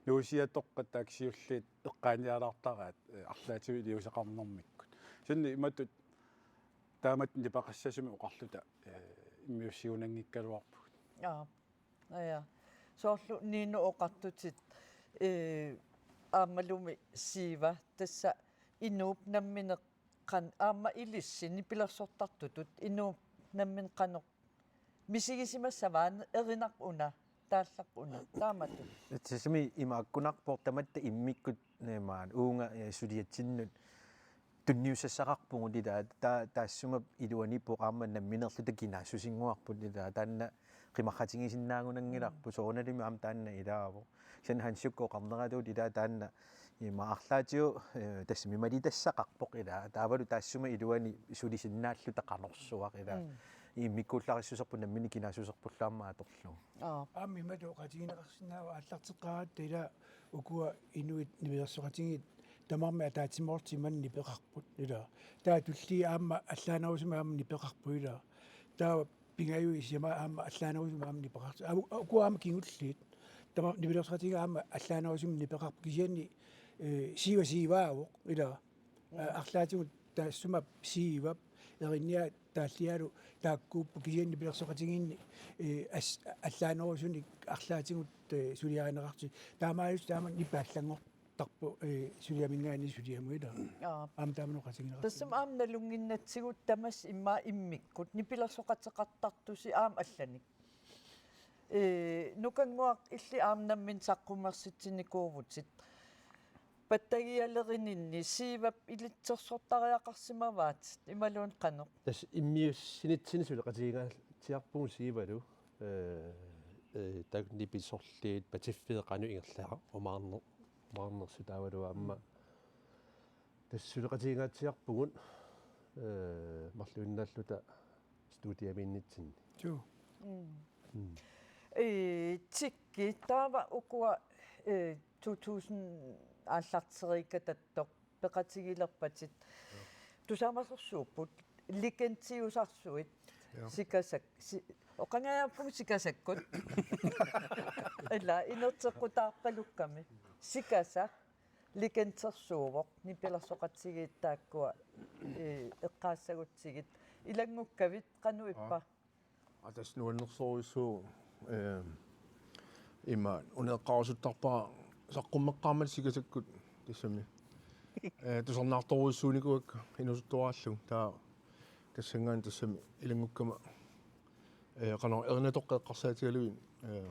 nuisiatoqqat taakku siulliit eqqaanialaartaraat, ee, arlaatigut iliuuseqarnermikkut. Kisianni imatut taamatut nipeqassasumik oqarluta, ee, immiussigunanngikkaluarpugut. Aap. Aja. Soorlu Nino oqartutit, ee, aammalumi Siiva, tassa inuup nammineq qan-, aamma ilissi nipilersortartutut inuup nammineq qanoq misigisimassava, erinaq una, taallaq una, taamatut. Tassami imaakkunarpoq tamatta immikkut, ee, maani uunga, ee, suliatsinnut tunniussassaqarpugut ilaa, taa-, taassuma iluaniippoq aamma nammineerluta kinaassusinnguarput ilaa, taanna qimarratigisinnaagunanngilarput, soorunalimi aamma taanna ilaavoq. Kisianni Hansiukkut oqarneratuut ilaa taanna ima arlaatigut, ee, tassami malitassaqarpoq ilaa, taavalu taassuma iluani sulisinnaalluta qanorsuaq ilaa. Mm. Immikkuullarissuserput nammineq kinaassuserpullu aamma atorlugu. Aap. Aamma imatut oqaatigineqarsinnaavoq aallarteqqaaratta ilaa ukua inuit nipilersoqatigiit tamarmik ataatsimoorlutik imannak nipeqarput ilaa. Taava tulliit aamma allaanerusumik aamma nipeqarput ilaa. Taava pingajuit sisamat aamma allaanerusumik aamma nipeqarput. Aamma ukua aamma kingulliit. Tamarmik nipilersoqatigiit aamma allaanerusumik nipeqarput kisianni, ee, Siiva Siivaavoq ilaa. Mm. Aa, arlaatigut taassuma Siivap erinniat taallialu taakkuupput kisianni nipilersoqatigiinni, ee, as-, allaanerusunik arlaatigut, ee, suliarineqartut. Taamaalillutik taama nipi allanngortarpoq, ee, suliaminngaanniit suliamut ilaa. Aap. Aamma taama oqaatigineqarsinnaavoq. Tassami aamma nalunnginnatsigu tamassi immaqa immikkut nipilersoqateqartartusi aamma allanik. Ee, Nukannguaq, illit aamma nammineq saqqummersitsinikuuvutit. Pattagialerininni Siivap ilitsersortariaqarsimavaatit imaluunniit qanoq? Tassa immiussinitsinni suleqatigingaatsiarpugut Siivalu, ee, ee, taakku nipit sorliit patiffiit qanoq ingerlarumaarner-, maarnersut taavalu aamma. Mm. Tassa suleqatigingaatsiarpugut, ee, marluinnaalluta studiamiinnitsinni. Suu. Mm. Mm. Ee, Tikki, taava ukua, ee, to tusind aallarteriikkatattoq peqatigilerpatit. Joo. Tusamasorsuupput, legendiusarsuit. Joo. Sikasak-, si-, oqangajaappugut Sikasakkut. Ilaa, inerteqqutaarpalukkami. Sikasaq. Legendersuuvoq, nipilersoqatigiit taakkua, ee, eqqaassagutsigit. Ilanngukkavit qanoq ippa? Aa. Aa, tassa nuannersorujussuuvoq, ee, ima una eqqaasuttarpara saqqummeqqaarmat Sikasakkut tassami. Ee, tusarnaartorujussuunikuuakka inuusuttuaraallugu. Taava tassanngaanniit tassami ilanngukkama, ee, qanoq erinatoqqat eqqarsaatigalugit, ee,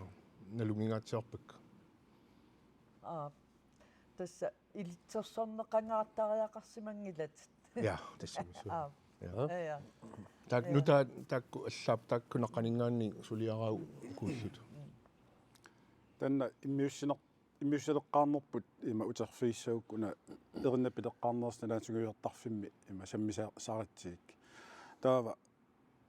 nalunngingaatsiarpakka. Aa. Tassa ilitsersorneqangaartariaqarsimanngilatit. Ja, tassami suu. Aap. Ja. Ja, ja. Taak-, ja, nutaat taakku allaat taakku naqqaninngaanniit suliaraat ukuullutik. Mm. Taanna immiussineq-, immiussileqqaarnerput ima uterfigissagukku una erinat pileqqaarnersut nalaani sungiusartarfimmi ima sammisaratsigik. Taava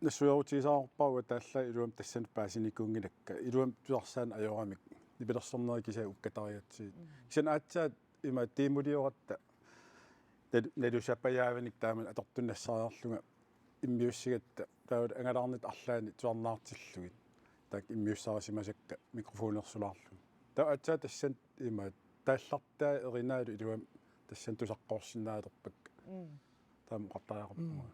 nassuerutigisarpara uanga taallaat iluamik tassani paasinikuunngilakka. Iluamik tusarsaaneq ajoramik. Nipilersornerit kisiat ukkatarigatsigit. Mm. Kisianni aatsaat ima tiimulioratta nal-, nalusapajaavanik taamani atortunik nassariarlunga immiussigatta taava angalaarnata arlaanni tusarnaartillugit. Taakku immiussarisimasakka mikrofonersulaarlugit. Taava aatsaat tassani ima taallartaa erinaalu iluamik tassani tusaqqoorsinnaalerpakka. Mm. Taama oqartariaqarpunga. Mm.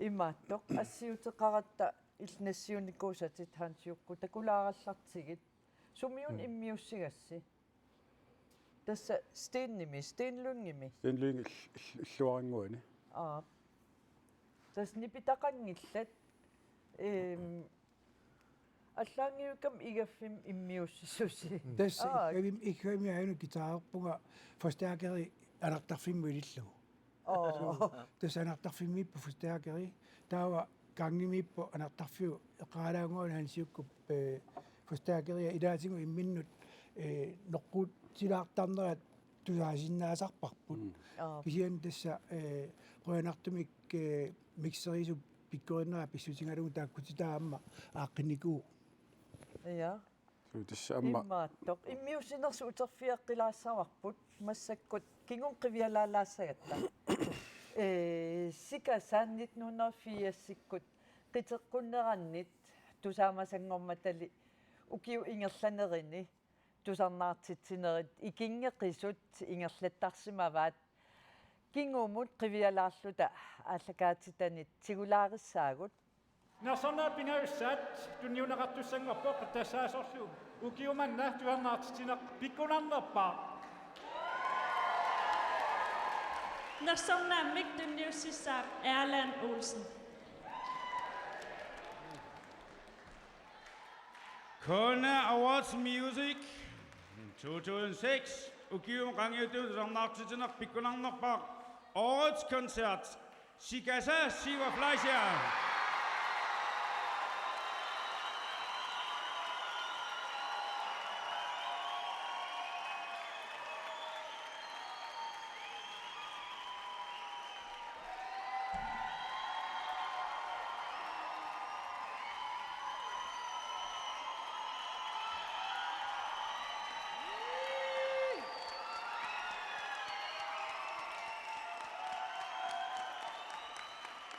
Imaattoq, assiuteqaratta illit nassiunikuusatit Hansiukkut takulaarallartigit. Sumiuna, mm, immiussigassi? Tassa Stenimi, Sten Lyngemi? Sten Lynge ill-, ill-, illuarannguani. Aap. Tassa nipitaqanngillat, ehm, allaanngivikkami igaffimmi immiussisusi. Mm. Tassa, aa, igaffimmi, igaffimmi aajuna guitarerpunga forstærkeri anartarfimmut ilillugu. Oo. Tassa anartarfimmiippoq forstærkeri. Taava gangimiippoq anartarfiup eqqaalaannguani Hansiukkup, eh, forstærkeria ilaatigut imminnut, eh, noqqutsilaartarnerat tusaasinnaasarparput. Mm. Aap. Kisianni tassa, eh, qujanartumik, eh, mixerisup pikkorinnera pissutigalugu taakkutitaa aamma aaqqinnikuuvoq. Ja. Suu, tassa aamma. Imaattoq. Immiussinersut uterfigeqqilaassavarput massakkut kingumut qivialaalaassagatta. Ee, Sikasa nitten hundrede firsikkut qiteqqunnerannit tusaamasanngormatali ukiut ingerlanerini tusarnaartitsinerit ikinngeqisut ingerlattarsimavaat. Kingumut qivialaarluta aallakaatitanit tigulaarissaagut. Nersornaap pingajussaat tunniunneqartussanngorpoq tassaasorlu ukiumanna tusarnaartitsineq pikkunarnerpaaq. Nersornaammik tunniussissaaq Erland Olsen. Kona Awards Music to tusind seks, ukiumut qaangiuttumut tusarnaartitsineq pikkunarnerpaaq, årets koncert, Sikasa, Siva Fleischer.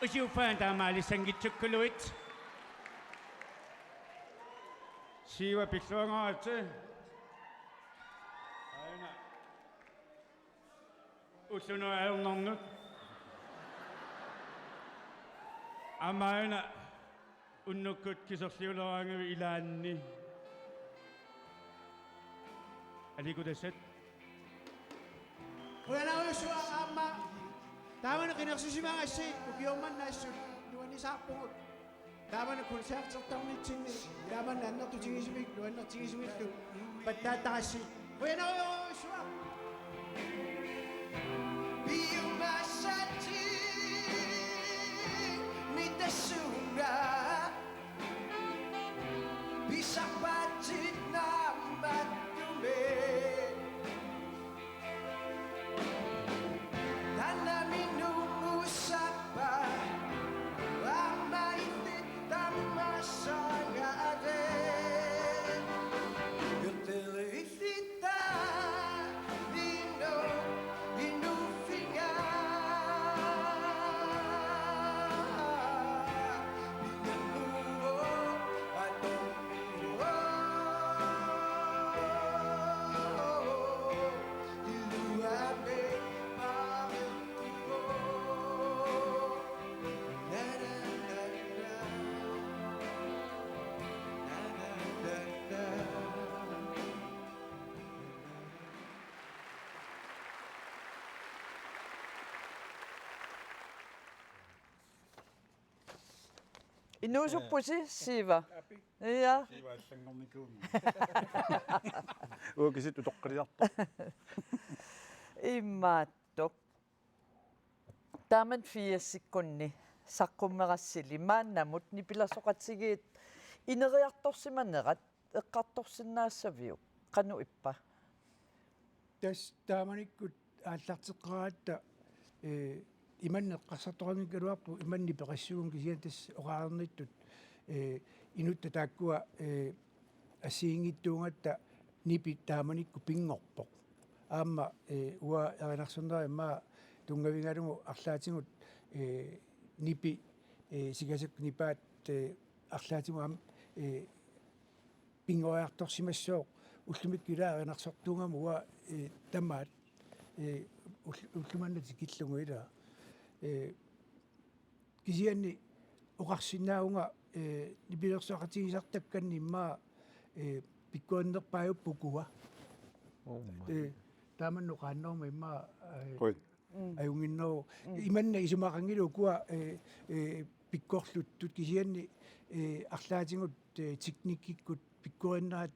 Usiuffaat taamaalissanngitsukkuluit. Siva pilluangaaratsi. Aana. Ullunut ajornarnut. Aamma aana unnukkut kiserliuleraangavit ilaanni. Alikutassat. Qujanarujussuaq aamma. Taamani qinersisimagassi ukiormanna assut nuannisaarpugut. Taamani koncertertarnitsinni taamani annertutigisumik nuannertigisumillu pattaattarassi. Qujanarujussuaq. Piumassatsinnit tassunga pisarpaatit naammattumik. Taanna minnuussappa aamma illit tammassaagaat. Illit taanna innu inuffiga. Pinnerlugu atorlugu. Inuusuppusi, Siiva. Api. Ja. Siiva allanngornikuummat. Uukisitut utoqqaliartoq. Imaattoq. Taamani firsikkunni saqqummerassili maannamut nipilersoqatigiit ineriartorsimanerat eqqartorsinnaassaviuk? Qanoq ippa? Tassa taamanikkut aallarteqqaaratta, ee, imannak eqqarsartoqanngikkaluarpoq, imannak peqassaguni kisianni tassa oqareernittut, ee, inuttat taakkua, ee, assigiinngitsuugatta nipi taamanikkut pinngorpoq. Aamma, ee, uanga erinarsornera immaqa tunngavigalugu arlaatigut, ee, nipi, ee, Sikasap nipaat, ee, arlaatigut aamma, ee, pinngoriartorsimassooq ullumikkut ilaa erinarsortuugama uanga, ee, tamaat, ee, ull-, ulloq manna tikillugu ilaa. Ee, kisianni oqarsinnaavunga, ee, nipilersoqatigisartakkanni immaqa, ee, pikkorinnerpaajupput ukua. Oh my. Ee, taamani oqaannaruma immaqa, ee, Qujan. Mm. Ajunnginneruvoq. Mm. Imannak isumaqanngilaq ukua, ee, ee, pikkorluttut kisianni, ee, arlaatigut, ee, teknikkikkut pikkorinnerat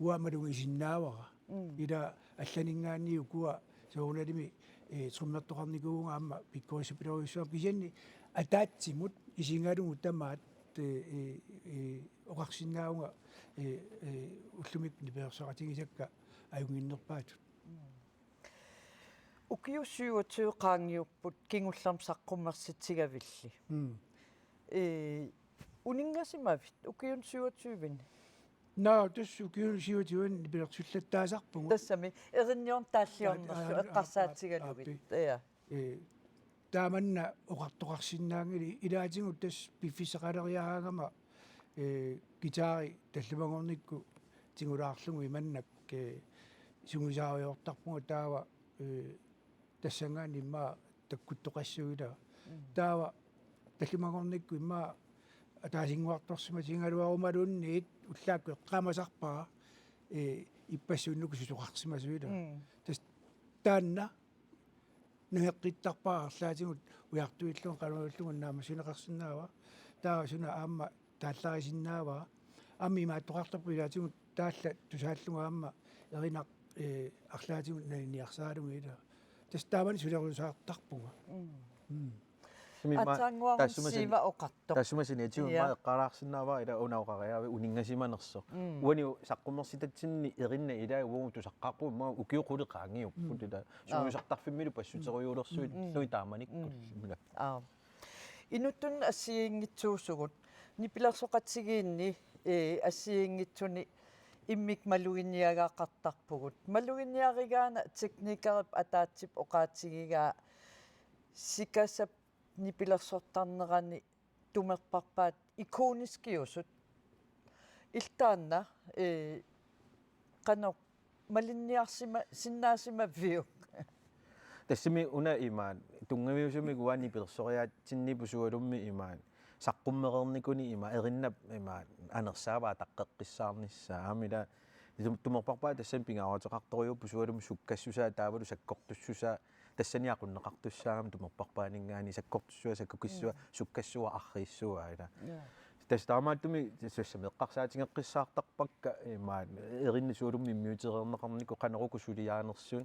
uanga malugisinnaavara. Mm. Ila allaninngaanniit ukua soorunalimi, ee, trommertoqarnikuuvunga aamma pikkorissapilorujussuuara kisianni ataatsimut isigalugu tamaat, ee, ee, ee, oqarsinnaavunga, ee, ee, ullumikkut nipilersoqatigisakka ajunnginnerpaatut. Mm. Ukiut syvogtyve qaangiupput kingullermik saqqummersitsigavilli. Mm. Ee, uninngasimavit ukiuni syvogtyveni? Naa, tassa ukiuni syvogtyveni nipilersullattaasarpugut. Tassami, erinniorneq taalliornerlu. Aa, aa, aa, eqqarsaatigalugit. Aappi. Ja. Ee, taamanna oqartoqarsinnaanngilaq ilaatigut tassa piffissaqaleriaraangama, ee, guitari tallimanngornikkut tigulaarlugu imannak, ee, sungiusaarujoortarpunga taava, ee, tassanngaanniit immaqa takkuttoqassuunga. Mm. Taava tallimanngornikkut immaqa ataasinnguartorsimatigigaluarumaluunniit ullaakkut eqqaamasarpara, ee, ippassuunnuku susoqarsimasuunga. Mm. Tassa taanna nangeqqittarpara arlaatigut ujartuillugu qanoq ilillugu naammassineqarsinnaava. Taava suna aamma taallarisinnaava. Aamma imaattoqartarpoq ilaatigut taallat tusaallugu aamma erinaq, ee, arlaatigut naliniarsaralugu ilaa. Tassa taamani sulerusaartarpunga. Mm. Mm. Sumi ma-, Aatsaannguaq taassuma sani-, Siiva oqartoq. Taassuma saniatigut, ja, ma eqqaalaarsinnaavara ila una oqariaavit uninngasimanersoq. Mm. Uani saqqummersitatsinni erinnat ilaat uagut tusaqqaarpugut, ma ukiut qulit qaangiupput, mm, ila. Aa. Sungiusartarfimmilu passuterujuulersuit, mm, mm, nui taamanikkut. Mm. Ila. Aa. Inuttut assigiinngitsuusugut. Nipilersoqatigiinni, ee, assigiinngitsuni immikkut maluginiagaqartarpugut. Maluginiarigaanni teknikerip ataatsip oqaatigigaa sikasap nipilersortarnerani tumerparpaat ikoniskiusut. Illit taanna, ee, qanoq malinniarsima-, sinnaasimaviuk? Tassami una imaat, tunngaviusumik uani nipilersoriaatsinniippoq sualummik imaat, saqqummereernikunik imaat, erinnap imaat, anersaava ataqqeqqissaarnissaa, aamma ila, tum-, tumerparpaat tassani pingaaruteqartorujuupput sualummik sukkassusaa, taavalu sakkortussusaa, tassani aqunneqartussaagami tumerparpaaninngaanniit sakkortussuaq, sakkukissuaq, mm, sukkassuaq, arriissuaq, ila. Ja. Tassa taamaattumik tassa eqqarsaatigeqqissaartarpakka, imaat, erinni sualummik immiutereerneqarnikut qanoq uku suliaanersut,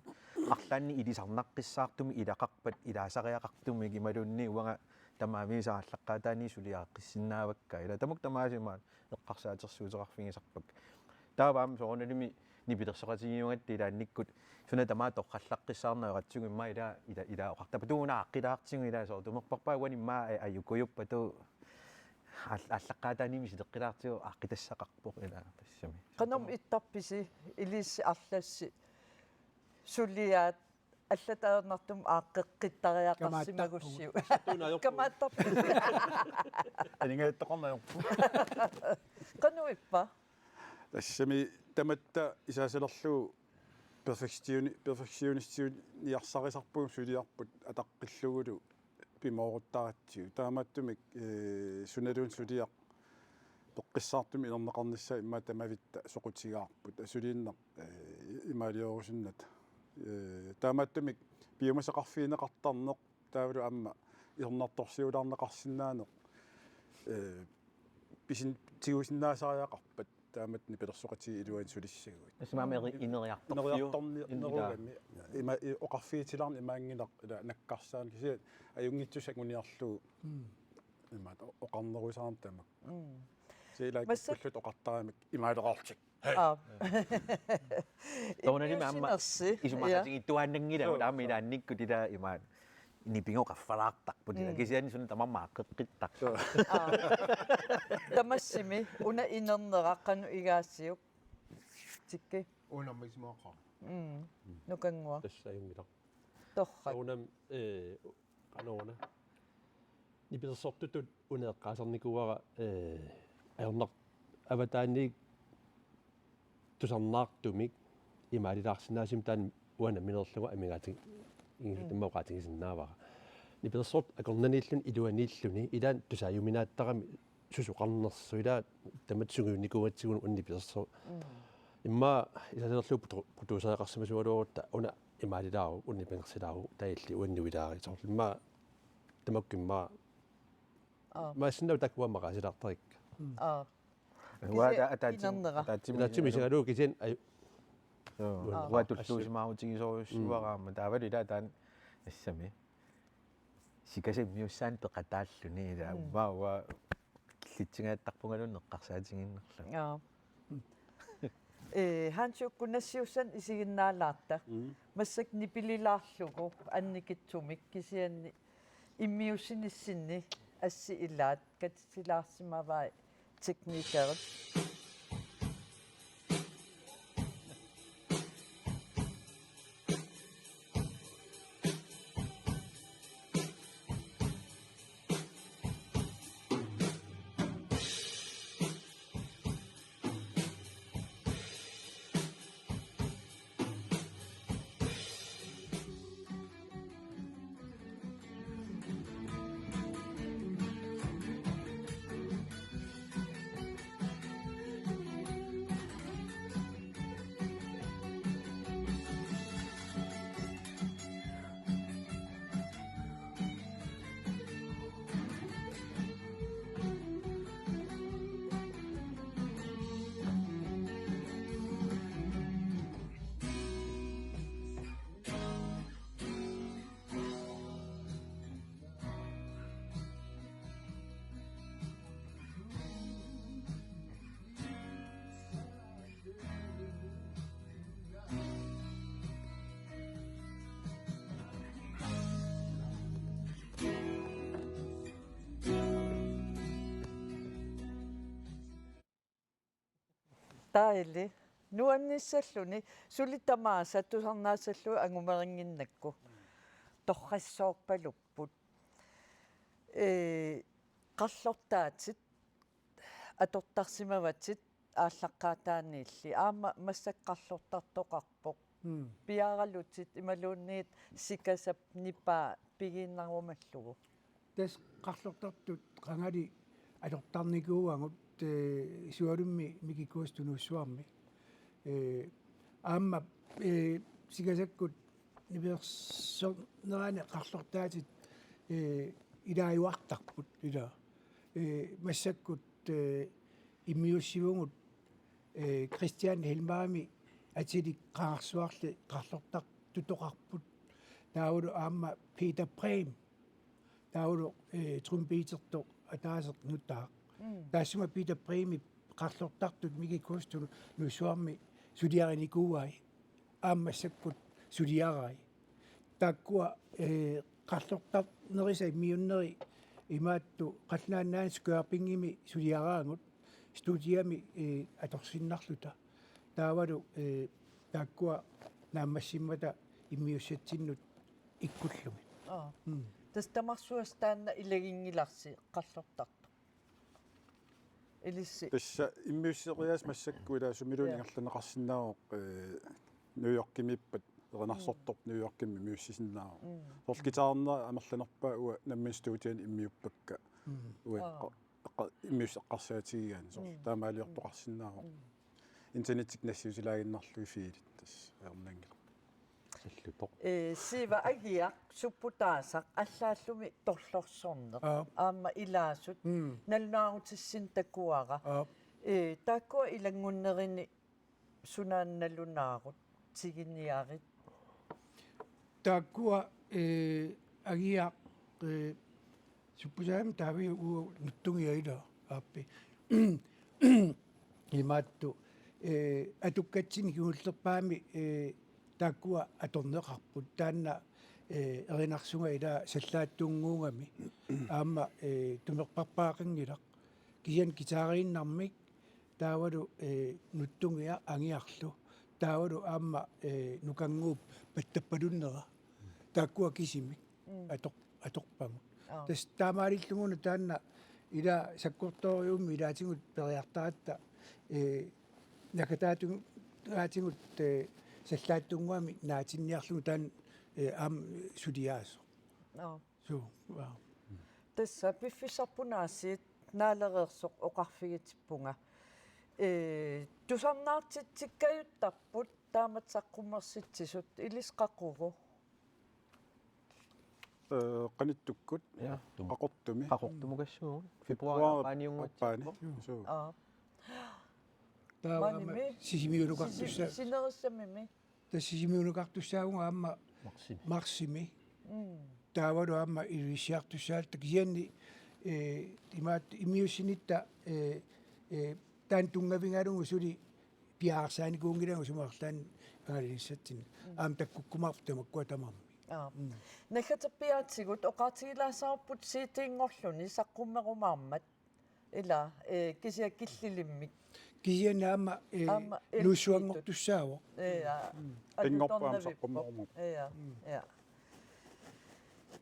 arlaannik ilisarnaqqissaartumik ilaqarpat, ilaasariaqartumik imaluunniit uanga tamaviisa aallaqqaataaniit suliareqqissinnaavakka. Ila tamakku tamaasa imaat eqqarsaatersuuteqarfigisarpakka. Taava aamma soorunalimi nipilersoqatigiugatta ilaannikkut suna tamaat torrallaqqissaarneq oqatsigu immaqa ila, ila, ila oqartarpatut una aaqqilaartigu ila soorlu tumerparpaat uani immaqa a-, ajukujuppatut aal-, aallaqqaataaniimmi sileqqilaartigu aaqqitassaqarpoq ila tassami. Qanormi ittarpisi ilissi arlassi suliaat allatut ajornartumik aaqqeqqittariaqarsimagussiuk. Kamaattariaqarpoq. Kamaattariaqarpoq. Aningaasattoqarneq ajorpoq. Qanoq ippa? Tassami tamatta isaasalerlugu perfektioni-, perfektionistiuniarsarisarpugut suliarput ataqqillugulu pimooruttaratsigu. Taamaattumik, ee, sunaluunniit suliaq peqqissaartumik inerneqarnissaa immaqa tamavitta soqutigaarput. Asuliinnaq, ee, imaaliorusunnata. Ee, taamaattumik piumasaqarfigineqartarneq taavalu aamma isornartorsiulaarneqarsinnaaneq, ee, pisin-, tigusinnaasariaqarpat taamatut nipilersoqatigiit iluanni sulissaguit. Tassa aamma eri-, ineriartorfiu-, ineriartorni-, in-, ila, nerugami. Ima i-, oqarfigitilaarneq imaanngilaq ila nakkarsaani kisianni ajunngitsussaq anguniarlugu. Mm. Imaat o-, oqarnerusaarneq tamakku. Mm. Kisianni ila, massakkut, kikkulluta oqartaramik imaaleqaartik. Hej. Aap. Soorunalimi aamma inuusinersi, isumaqatigiittuaannanngilaq, ja, aamma ilaannikkut ila imaat nipigut qaffalaartarput ila. Mm. Kisianni suna tamarmi aaqqeqqittarpoq. Aap. Tamassimi una inernera qanoq igaasiuk? Tikki. Una aammaasimaaqaaq. Mm. Nukannguaq. Tassa ajunngilaq. Torrak. Soorunami, ee, qanoruna. Nipilersortutut una eqqaasarnikuuara, ee, ajornaq avataaniit tusarnaartumik imaalilaarsinnaasumik taanna uanga nammineerlunga amigaati-, ingisu-, mm, tamma oqaatigisinnaavara. Nipilersortut akornanniilluni iluaniilluni ilaanni tusaajuminaattarami susoqarnersoq ilaa tamatta sungiunnikuugatsigu una nipilersoq. Mm. Immaqa isaasalerlugu produ-, producereqarsimasugaluarutta una imaalilaaruk, una nipangersilaaruk, taava illit uannut ilaaruk. Soorlu immaqa tamakku immaqa. Aap. Maassinnaavoq taakku aamma maqaasilaartarikka. Mm. Aap. Uanga kisianni ata-, ataatsim-, inernera. Ataatsimik, ataatsimik isigalugu kisianni aju-. Joo. Aap. Uanga tulluusimaarutigisorujussuuara aamma. Mm. Taavalu ila taanna tassami. Sikasap immiussaani peqataalluni ila. Mm. Uanga, uanga killitsigaattarpungaluunniit eqqarsaatigiinnarlunga. Aap. Ee, Hansi, uku nassiussanik isiginnaalaarta. Mm. Massakkut nipililaarlugu annikitsumik kisianni immiussinissinni assi ilaat katitilaarsimavai teknikerit. Dejligt. Nuannissalluni suli tamaasa tusarnaassallugit angumerinnginnakku. Torrassoorpalupput. Ee, qarlortaatit atortarsimavatit aallaqqaataaniilli. Aamma massakkut qarlortartoqarpoq. Mm. Piaaralutit imaluunniit sikasap nipaa pigiinnarumallugu. Tassa qarlortartut qangali atortarnikuuagut, ee, sualummi Mikikuusut Nuussuarmi. Ee, aamma, ee, sikasakkut nipilersornerani qarlortaatit, ee, ilaajuartarput ilaa. Ee, massakkut, ee, immiussivugut, ee, Christian Helmerimi atilik Qaarsuarli qarlortartutoqarput. Taavalu aamma Peter Brehm. Taavalu, ee, trompettertoq ataaseq nutaaq. Mm. Taassuma Peter Brehmip qarlortartut Mikikuusut Nuussuarmi suliarinikuuai. Aamma massakkut suliarai. Taakkua, ee, qarlortarnerisa immiunneri imaattoq Qallunaat Nunaanni Skørpingimi suliaraagut studiami, ee, atorsinnarluta. Taavalu, ee, taakkua naammassimmata immiussatsinnut ikkullugit. Aa. Mm. Tassa tamarsuassaq taanna ilaginngilarsi qarlortartoq. Ilissi. Tassa immiusseriaaseq massakkut ilaa sumiluunniit, ja, ingerlanneqarsinnaavoq, ee, New Yorkimiippat erinarsortorpoq, mm, New Yorkimi immiussisinnaavoq. Mm. Soorlu guitarernerit amerlanerpaat uanga nammineq studiani immiuppakka. Mm. Uanga, aa, eqqa-, eqqa-, immiussaq eqqarsaatigigaanni soorlu. Mm. Taamaaliortoqarsinnaavoq. Mm. Internettikkut nassiutilaaginnarlugit fiilit tassa ajornanngilaq. Sallutoq. Ee, Siiva, agiaq supputaasaq allaallumi torlorsorneq. Aap. Aamma ilaasut. Mm. Nalunaarutissinnut takuara. Aap. Ee, taakkua ilanngunnerini sunaana nalunaarut tiginiarit? Taakkua, ee, agiaq, ee, supputaasami taava uagut nuttungiaat ilaa aappi. Imaattoq, ee, atukkatsinni kingullerpaami, ee, taakkua atorneqarput. Taanna, ee, erinarsunga ilaa sallaatsunnguugami. Aamma, ee, tumerparpaaqanngilaq. Kisianni guitariinnarmik taavalu, ee, nuttungiaq agiarlu. Taavalu aamma, ee, nukannguup pattappalunnera. Taakkua kisimik. Mm. Ator-, atorpagut. Aa. Tassa taamaalilluguna taanna ilaa sakkortoorujussuarmik ilaatigut periartaratta, ee, nakataatigut, ee, sallaatsunnguamik naatinniarlugu taanna, ee, aamma suliaasoq. Aa. Suu, aa. Tassa piffissarput aasiit naalereersoq oqarfigitippunga. Ee, tusarnaartitsikkajuttarput taamatut saqqummersitsisut, ilissi qaqugu? Ee, qanittukkut. Ja. Qaqortumi. Qaqortumukassuugut. Februar, februar aappaaniunnguatsiarpoq. Aappaani. Suu. Aa. Taava aamma Maanimi? Sisimiunukartussa-, Sisi-, sinerissamimi? Tassa Sisimiunukartussaavugut aamma marsimi. Marsimi. Mm. Taavalu aamma Ilulissiartussaalluta kisianni, ee, imaattoq immiussinitta, ee, ee, taanna tunngavigalugu suli piareersaanikuunngilagut sumut arlaannik angalanissatsinnut. Mm. Aamma takkukkumaarput tamakkua tamarmik. Aa. Mm. Naggaterpiaatigut oqaatigilaassavarput C D-nngorluni saqqummerumaarmat. Ilaa, ee, kisianni killilimmik. Kisianni aamma, ee, aamma L P-tut. Nuussuanngortussaavoq. Ee, aa. Mm. Qinngoq aamma alutornavippoq. Saqqummerumaarpoq. Ee, aa. Mm. Ee, aa.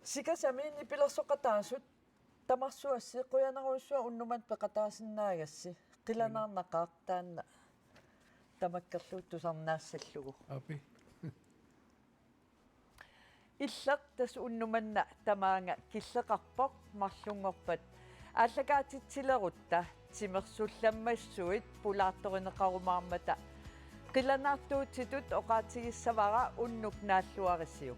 Sikasami nipilersoqataasut tamarsuassi qujanarujussuaq unnuk manna peqataasinnaagassi. Qilanaarnaqaaq taanna tamakkerlugu tusarnaassallugu. Aappi. Illeq tassa unnuk manna tamaanga killeqarpoq, marlunngorpat aallakaatitsilerutta timersullammassuit pulaartorineqarumaarmata qilanaartuutitut oqaatigissavara, unnuk naalluarisiuk.